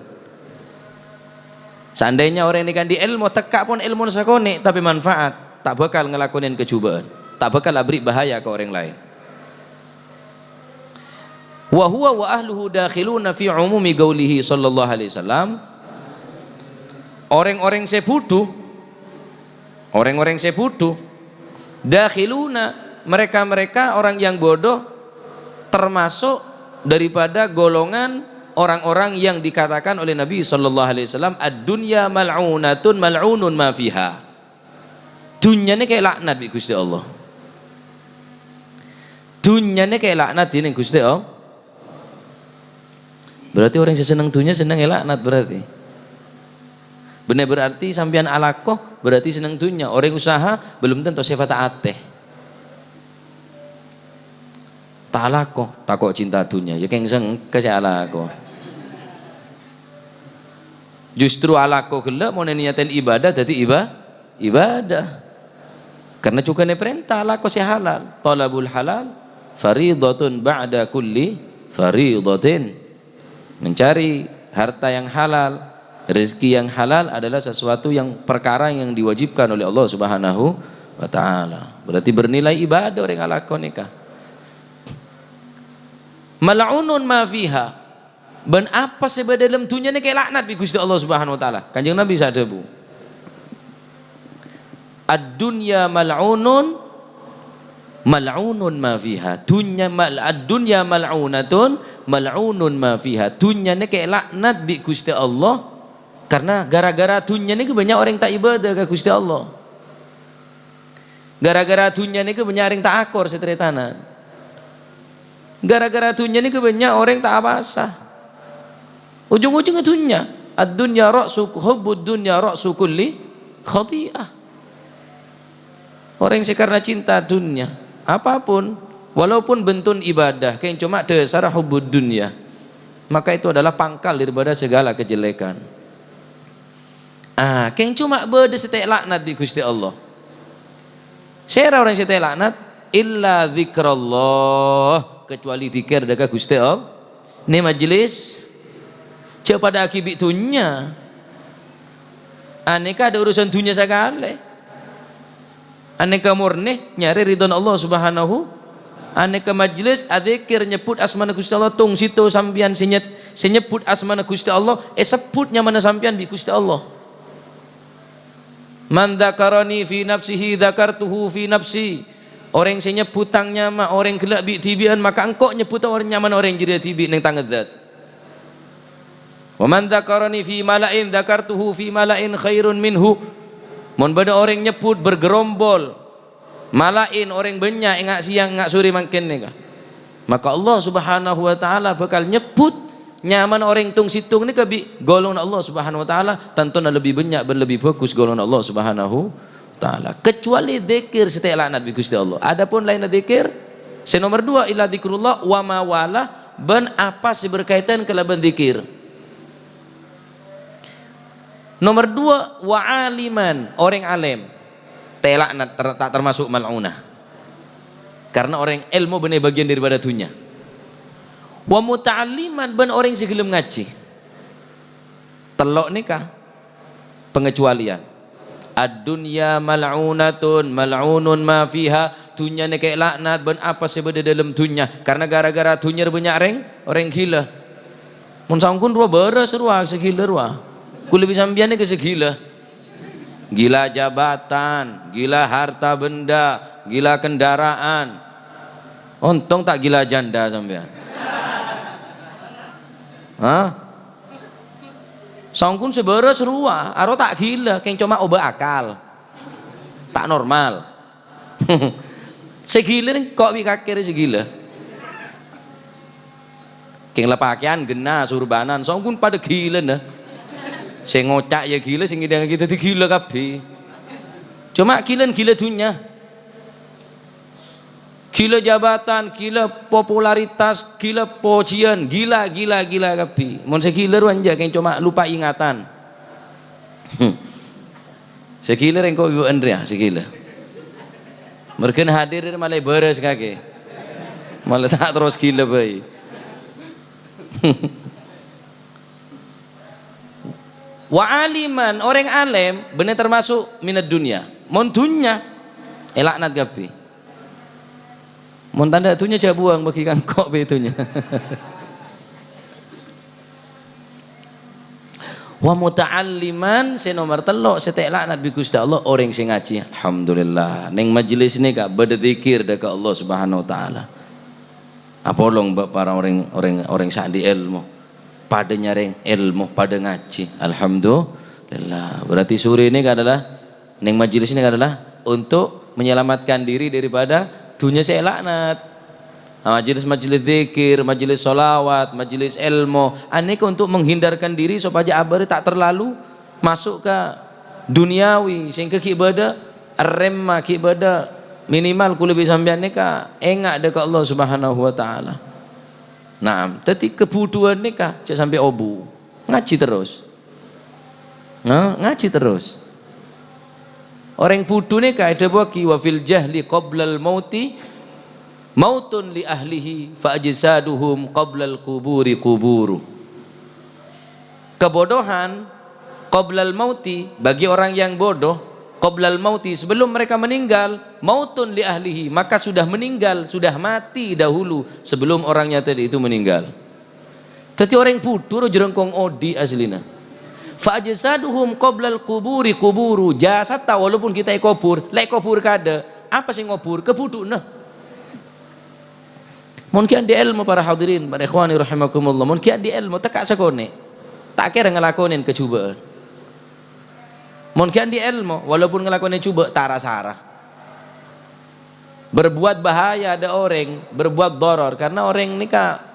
Seandainya orèng nèka andi' èlmo, tekka' pon èlmona sakonè', tapè manfaat, ta' bhâkal ngalakonè kajhubâ'ân, ta' bhâkal aberri' bahaya ka orèng laèn. Wa huwa wa ahluhu dakhiluna fi umumi qaulihi sallallahu alaihi wasallam. Orèng-orèng sè budhu, orèng-orèng sè budhu, dakhiluna, mereka-mereka orang yang bodoh termasuk daripada golongan orang-orang yang dikatakan oleh Nabi sallallahu alaihi wasallam, "Ad-dunya mal'unatun mal'unun ma fiha." Dhunnya nèka èlaknat bi' Ghustè Allah. Dhunnya nèka èlaknat dening Ghustè Allah. Berarti orèng sè senneng dhunnya senneng èlaknat berarti. Bânnè berarti sampèyan alako berarti senneng dhunnya. Orèng usaha belum tentu sèfatta atè. alako, tako' cinta dunya. Ya kèng sengka sè alako. Justru alako ghellâ' mon èniyatèn ibadah dhâddhi iba-, ibadah. Karena jhughân èparènta alako sè halal. Thalabul halal fariidhatun ba'da kulli fariidhatin. Mencari harta yang halal, rezeki yang halal adalah sesuatu yang, perkara yang diwajibkan oleh Allah Subhanahu wa Ta'ala. Berarti bernilai ibadah orèng alako nèka. Mal'unun ma fiha. Bân apa sè bâdâ è dâlem dhunnya nèka èlaknat bi' Ghustè Allah Subhanahu wa Ta'ala. Kanjeng Nabi sè adhâbu, "Ad-dunya mal'unun, mal'unun ma fiha." Dhunnya mal-, "Ad-dunya mal'unatun, mal'unun ma fiha." Dhunnya nèka èlaknat bi' Ghustè Allah, karena gara-gara dhunnya nèka bânnya' orèng ta' ibadah ka Ghustè Allah. Gara-gara dhunnya nèka bânnya' orèng ta' akor sè tarètanan. Gara-gara dhunnya nèka bânnya' orèng ta' apowasa. Ujung-ujungnya dhunnya. Ad-dunya ra'su, hubbud dunya ra'su kulli khati'ah. Orèng sè karena cinta dunya, apapun, walaupun bhântona ibadah, kèng coma dhâsarra hubbud dunya, maka itu adalah pangkal daripada segala kejelekan. Ah, kèng coma bâdâ sè ta' èlaknat bi' Ghustè Allah. Sèra orèng sè ta' èlaknat? Illa dzikrallah, kecuali dzikir dâ' ka Ghustè Allah. Nè majelis, jhâ' padâ'âghi bi' dhunnya. Anèka adâ' urusan dhunnya sakalè. Anèka mornè nyarè ridhona Allah Subhanahu. Anèka majelis adzikir nyebbhut asmana Ghustè Allah, tong-sèttong sampèyan sè nyet-, sè nyebbhut asmana Ghustè Allah, èsebbhut nyamana sampèyan bi' Ghustè Allah. "Man dzakarani fi nafsihi dzakartuhu fi nafsi." Orèng sè nyebbhut tang nyama, orèng ghellâ' bi'-dhibi'ân, maka engko' nyebbhuta orèng nyamana orèng jârèya dhibi' neng tang zat. "Wa man dzakarani fi mala'in dzakartuhu fi mala'in khairun minhu." Mon bâdâ orèng nyebbhut bergerombol, mala'in orèng bânnya' enga' sèyang, enga' sorè mangkèn nèka, maka Allah Subhanahu wa Ta'ala bhâkal nyebbhut nyamana orèng tong-sèttong nèka bi' golonganna Allah Subhanahu wa Ta'ala, tantona lebbi bânnya' bân lebbi bhâghus golonganna Allah Subhanahu wa Ta'ala. Kecuali dzikir sè ta' èlaknat bi' Ghustè Allah. Adapun laènna dzikir, sè nomer duwâ', illa dzikrullah wa ma wala, bân apa sè berkaitan kalabân dzikir. Nomer duwâ', wa aliman, orèng alèm. Ta' èlaknat, ter-, ta' termasuk mal'unah. Karena orèng èlmo bânnè bâgiyân daripada dhunnya. Wa muta'alliman, bân orèng sè ghellem ngajhi. Tello' nèka pengecualian. "Ad-dunya mal'unatun, mal'unun ma fiha." Dhunnya nèka èlaknat bân apa sè bâdâ dâlem dhunnya. Karena gara-gara dhunnya bânnya' orèng, orèng ghilâ. Mon saongghun rowa bârâs rowa, sè ghilâ rowa. Kulâ bi' sampèyan nèka sè ghilâ. Gila jabatan, gila harta benda, gila kendaraan. Ontong ta' gila janda sampèyan. Hah? Saongghun sè bârâs rowa, aro ta' ghilâ, kèng coma obâ akal. Ta' normal. Sè ghilâ nèng ko' bi' kakè rè sè ghilâ. Kèng la pakèyan ghenna, surbanan, saongghun padâ ghilâna. Sè ngoca' ya ghilâ, sè ngèdhingngaghi dhâddhi ghilâ kabbhi. Coma ghilâna ghilâ dhunnya. Ghilâ jabatan, ghilâ popularitas, ghilâ pojiyân, ghilâ, ghilâ, ghilâ kabbhi. Mon sè ghilâ rowa enjâ' kèng coma lupa ingatan. Sè ghilâ rèng ko' ibu Andrea, sè ghilâ. Mergân hadir malè bârâs kakè. Malè ta' terros ghilâ bhâi. Wa aliman, orèng alèm, bânnè termasuk minad dunya. Mon dhunnya, èlaknat kabbhi. Mon tandhâ dhunnya jhâ' buwâng bâgi ka engko' bhâi dhunnya. Wa muta'alliman, sè nomer tello', sè ta' èlaknat bi' Ghustè Allah, orèng sè ngajhi. Alhamdulillah. Neng majelis nèka bâdâ dzikir dâ' ka Allah Subhanahu wa Ta'ala. Apolong bâ' para orèng, orèng, orèng sè andi' èlmo. Padâ nyarè èlmo, padâ ngajhi. Alhamdulillah. Berarti sorè nèka adalah Neng majelis ini adalah untuk menyelamatkan diri daripada dunya sè laknat. Nah, majelis-majelis dzikir, majelis sholawat, majelis ilmu, anèka untuk menghindarkan diri supaya abâ' rè ta' terlalu masuk ka duniawi, sehingga ghi' bâdâ remma, ghi' bâdâ Minimal kaulâ bi' sampèyan nèka enga' dâ' ka Allah Subhanahu wa Ta'ala. Naam, dhâddhi kabhudhuwân nèka jhâ' sampè' obu. Ngajhi terros. Nah, ngajhi terros. Orèng budhu nèka èdhâbuwâghi, "Wa fil jahli qablal mauti mautun li ahlihi fa ajsaduhum qablal quburi quburu." Kebodohan qablal mauti, bagi orang yang bodoh, qablal mauti, sebelum mereka meninggal, mautun li ahlihi, maka sudah meninggal, sudah mati dahulu sebelum orangnya tadi itu meninggal. Dhâddhi orèng budhu rowa jhârângkong odi' aslina. Fa ajsaduhum qablal quburi quburu, jasadda walaupun kita èkobhur, la èkobhur kaadâ', apa sè ngobhur? Kabudhuwânna. Mon ghi' andi' èlmo, para hadirin, para ikhwani rahimakumullah, mon ghi' andi' èlmo, tekka' sakonè'. Ta' kèra ngalakonè kajhubâ'ân. Mon ghi' andi' èlmo, walaupun ngalakonè jhubâ', ta' ra-sara. Berbuat bahaya dâ' orèng, berbuat dharar, karena orèng nèka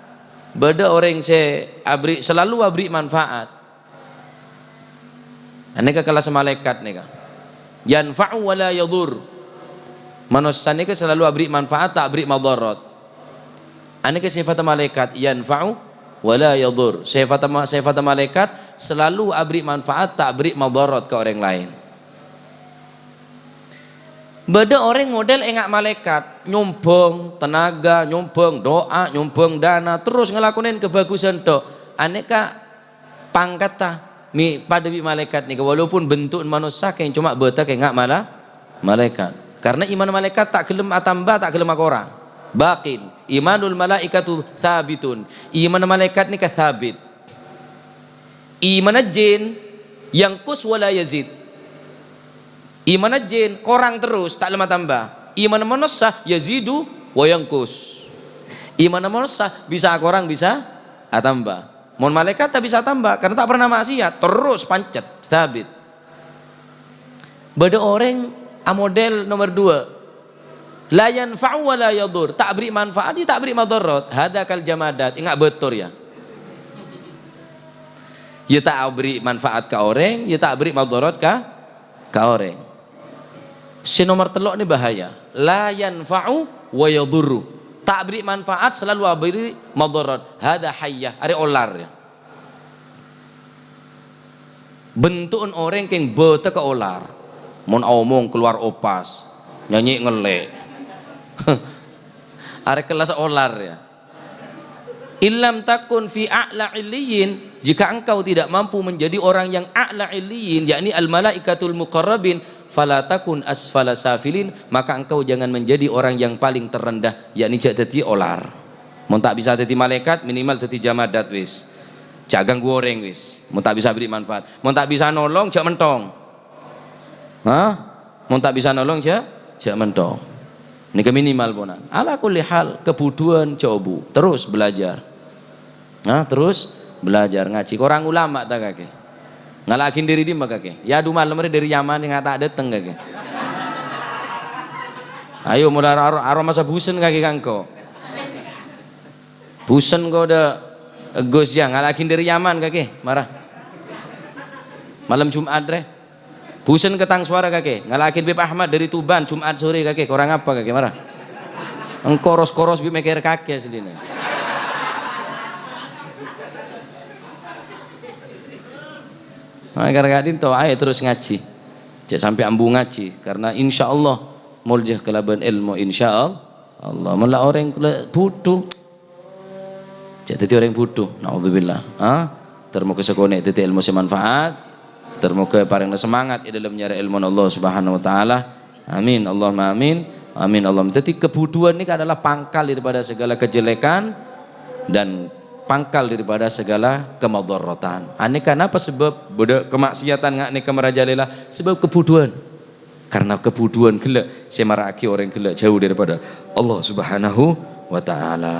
bâdâ orèng sè aberri', selalu aberri' manfaat. Anèka kellas malaèkat nèka. Yanfa'u wa la yadhur. Manossa nèka selalu aberri' manfaat, ta' aberri' madharat. Anèka sèfatta malaèkat, yanfa'u wa la yadhur. Sèfatta ma-, sèfatta malaèkat selalu aberri' manfaat, ta' aberri' madharat ka orèng laèn. Bâdâ orèng model enga' malaèkat, nyombhâng tenaga, nyombhâng du'a, nyombhâng dana, terros ngalakonè kabhâghusân tho. Anèka pangkatta mè' padâ bi' malaèkat nèka, walaupun bentu'na manossa, kèng coma bâdâ kèng enga' mala-, malaèkat. Karena imanna malaèkat ta' ghellem atamba, ta' ghellem akorang. Baqin, imanul malaikatu tsabitun. Imanna malaèkat nèka tsabit. Imanna jin yanqus wa la yazid. Imanna jin korang terros, ta' ghellem atamba. Imanna manossa yazidu wa yanqus. Imanna manossa bisa akorang, bisa atamba. Mon malaèkat ta' bisa atamba, karena ta' pernah maksiat, terros pancet, tsabit. Bâdâ orèng amodel nomer duwâ'. La yanfa'u wa la yadhur, ta' aberri' manfaat, ya ta' aberri' madharat. Hadza kal jamadat, enga' bâtor, ya. Ya ta' aberri' manfaat ka orèng, ya ta' aberri' madharat ka, ka orèng. Sè nomer tello' nè bahaya. La yanfa'u wa yadhurru. Ta' aberri' manfaat, selalu aberri' madharat. Hadza hayyah, arè olar, ya. Bentu'na orèng kèng bâdâ ka olar. Mon aomong kalowar opas, nyanyè ngellè'. Arè kellas olar, ya. "Illam takun fi a'la illiyin," jika engkau tidak mampu menjadi orang yang a'la illiyin, yakni al-malaikatul muqarrabin, "fala takun asfala safilin," maka engkau jangan menjadi orang yang paling terendah, yakni jhâ' dhâddhi olar. Mon ta' bisa dhâddhi malaèkat, minimal dhâddhi jamadat wis. Jhâ' ganggu orèng wis. Mon ta' bisa beri manfaat. Mon ta' bisa nolong, jhâ' mentong. Hah? Mon ta' bisa nolong, jhâ', jhâ' mentong. Nèka minimal ponan. Ala kulli hal, kabudhuwân jhâ' obu. Terros belajar. Hah? Terros belajar ngajhi. Korang ulama ta' kakè? Ngala'aghi dâri dimma kakè? Ya, du malem rè dâri Yaman sè ngata' dâteng kakè. Ayo, mola aro-, aro masa busen kakè ka engko'. Busen ko' dâ' Gus ya, ngala'aghi dâri Yaman kakè, mara. Malem Jum'at rè. Busen ka tang sowara kakè, ngala'aghi Bib Ahmad dâri Tuban, Jum'at sore kakè, korang apa kakè, mara. Engko' ros-koros bi' mèkkèr kakè asline. Nah, gara-gara dinto, ayo terros ngajhi. Jhâ' sampè' ambu ngajhi, karena insyaallah molja kalabân èlmo, insyaallah. Mon la orèng la budhu, jhâ' dhâddhi orèng budhu. Naudzubillah. Ha? Ter-moga sakonè' dhâddhi èlmo sè manfaat. Ter-moga èparèngana semangat è dâlem nyarè èlmona Allah Subhanahu wa Ta'ala. Amin. Allahumma amin. Amin. Allahumma. Dhâddhi, kabudhuwân nèka adalah pangkal daripada segala kejelekan dan pangkal daripada segala kemadharatan. Anèka napa sabâb bâdâ kamaksiatan nga' nèka marajalela? Sabâb kabudhuwân. Karena kabudhuwân ghellâ' sè mara'aghi orèng ghellâ' jhâu daripada Allah Subhanahu wa Ta'ala.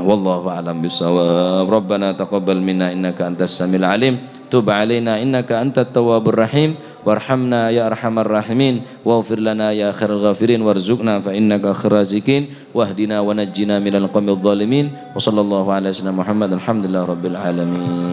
Wallahu a'lam bissawab. Rabbana taqabbal minna innaka antas samiul alim. Tub alaina innaka antat tawwabur rahim. Warhamna ya arhamar rahimin. Waghfir lana ya khairal ghafirin. Warzuqna fa innaka khairar raziqin. Wahdina wa najjina minal qaumidh dhalimin. Wa sallallahu ala sayyidina Muhammad. Alhamdulillah rabbil alamin.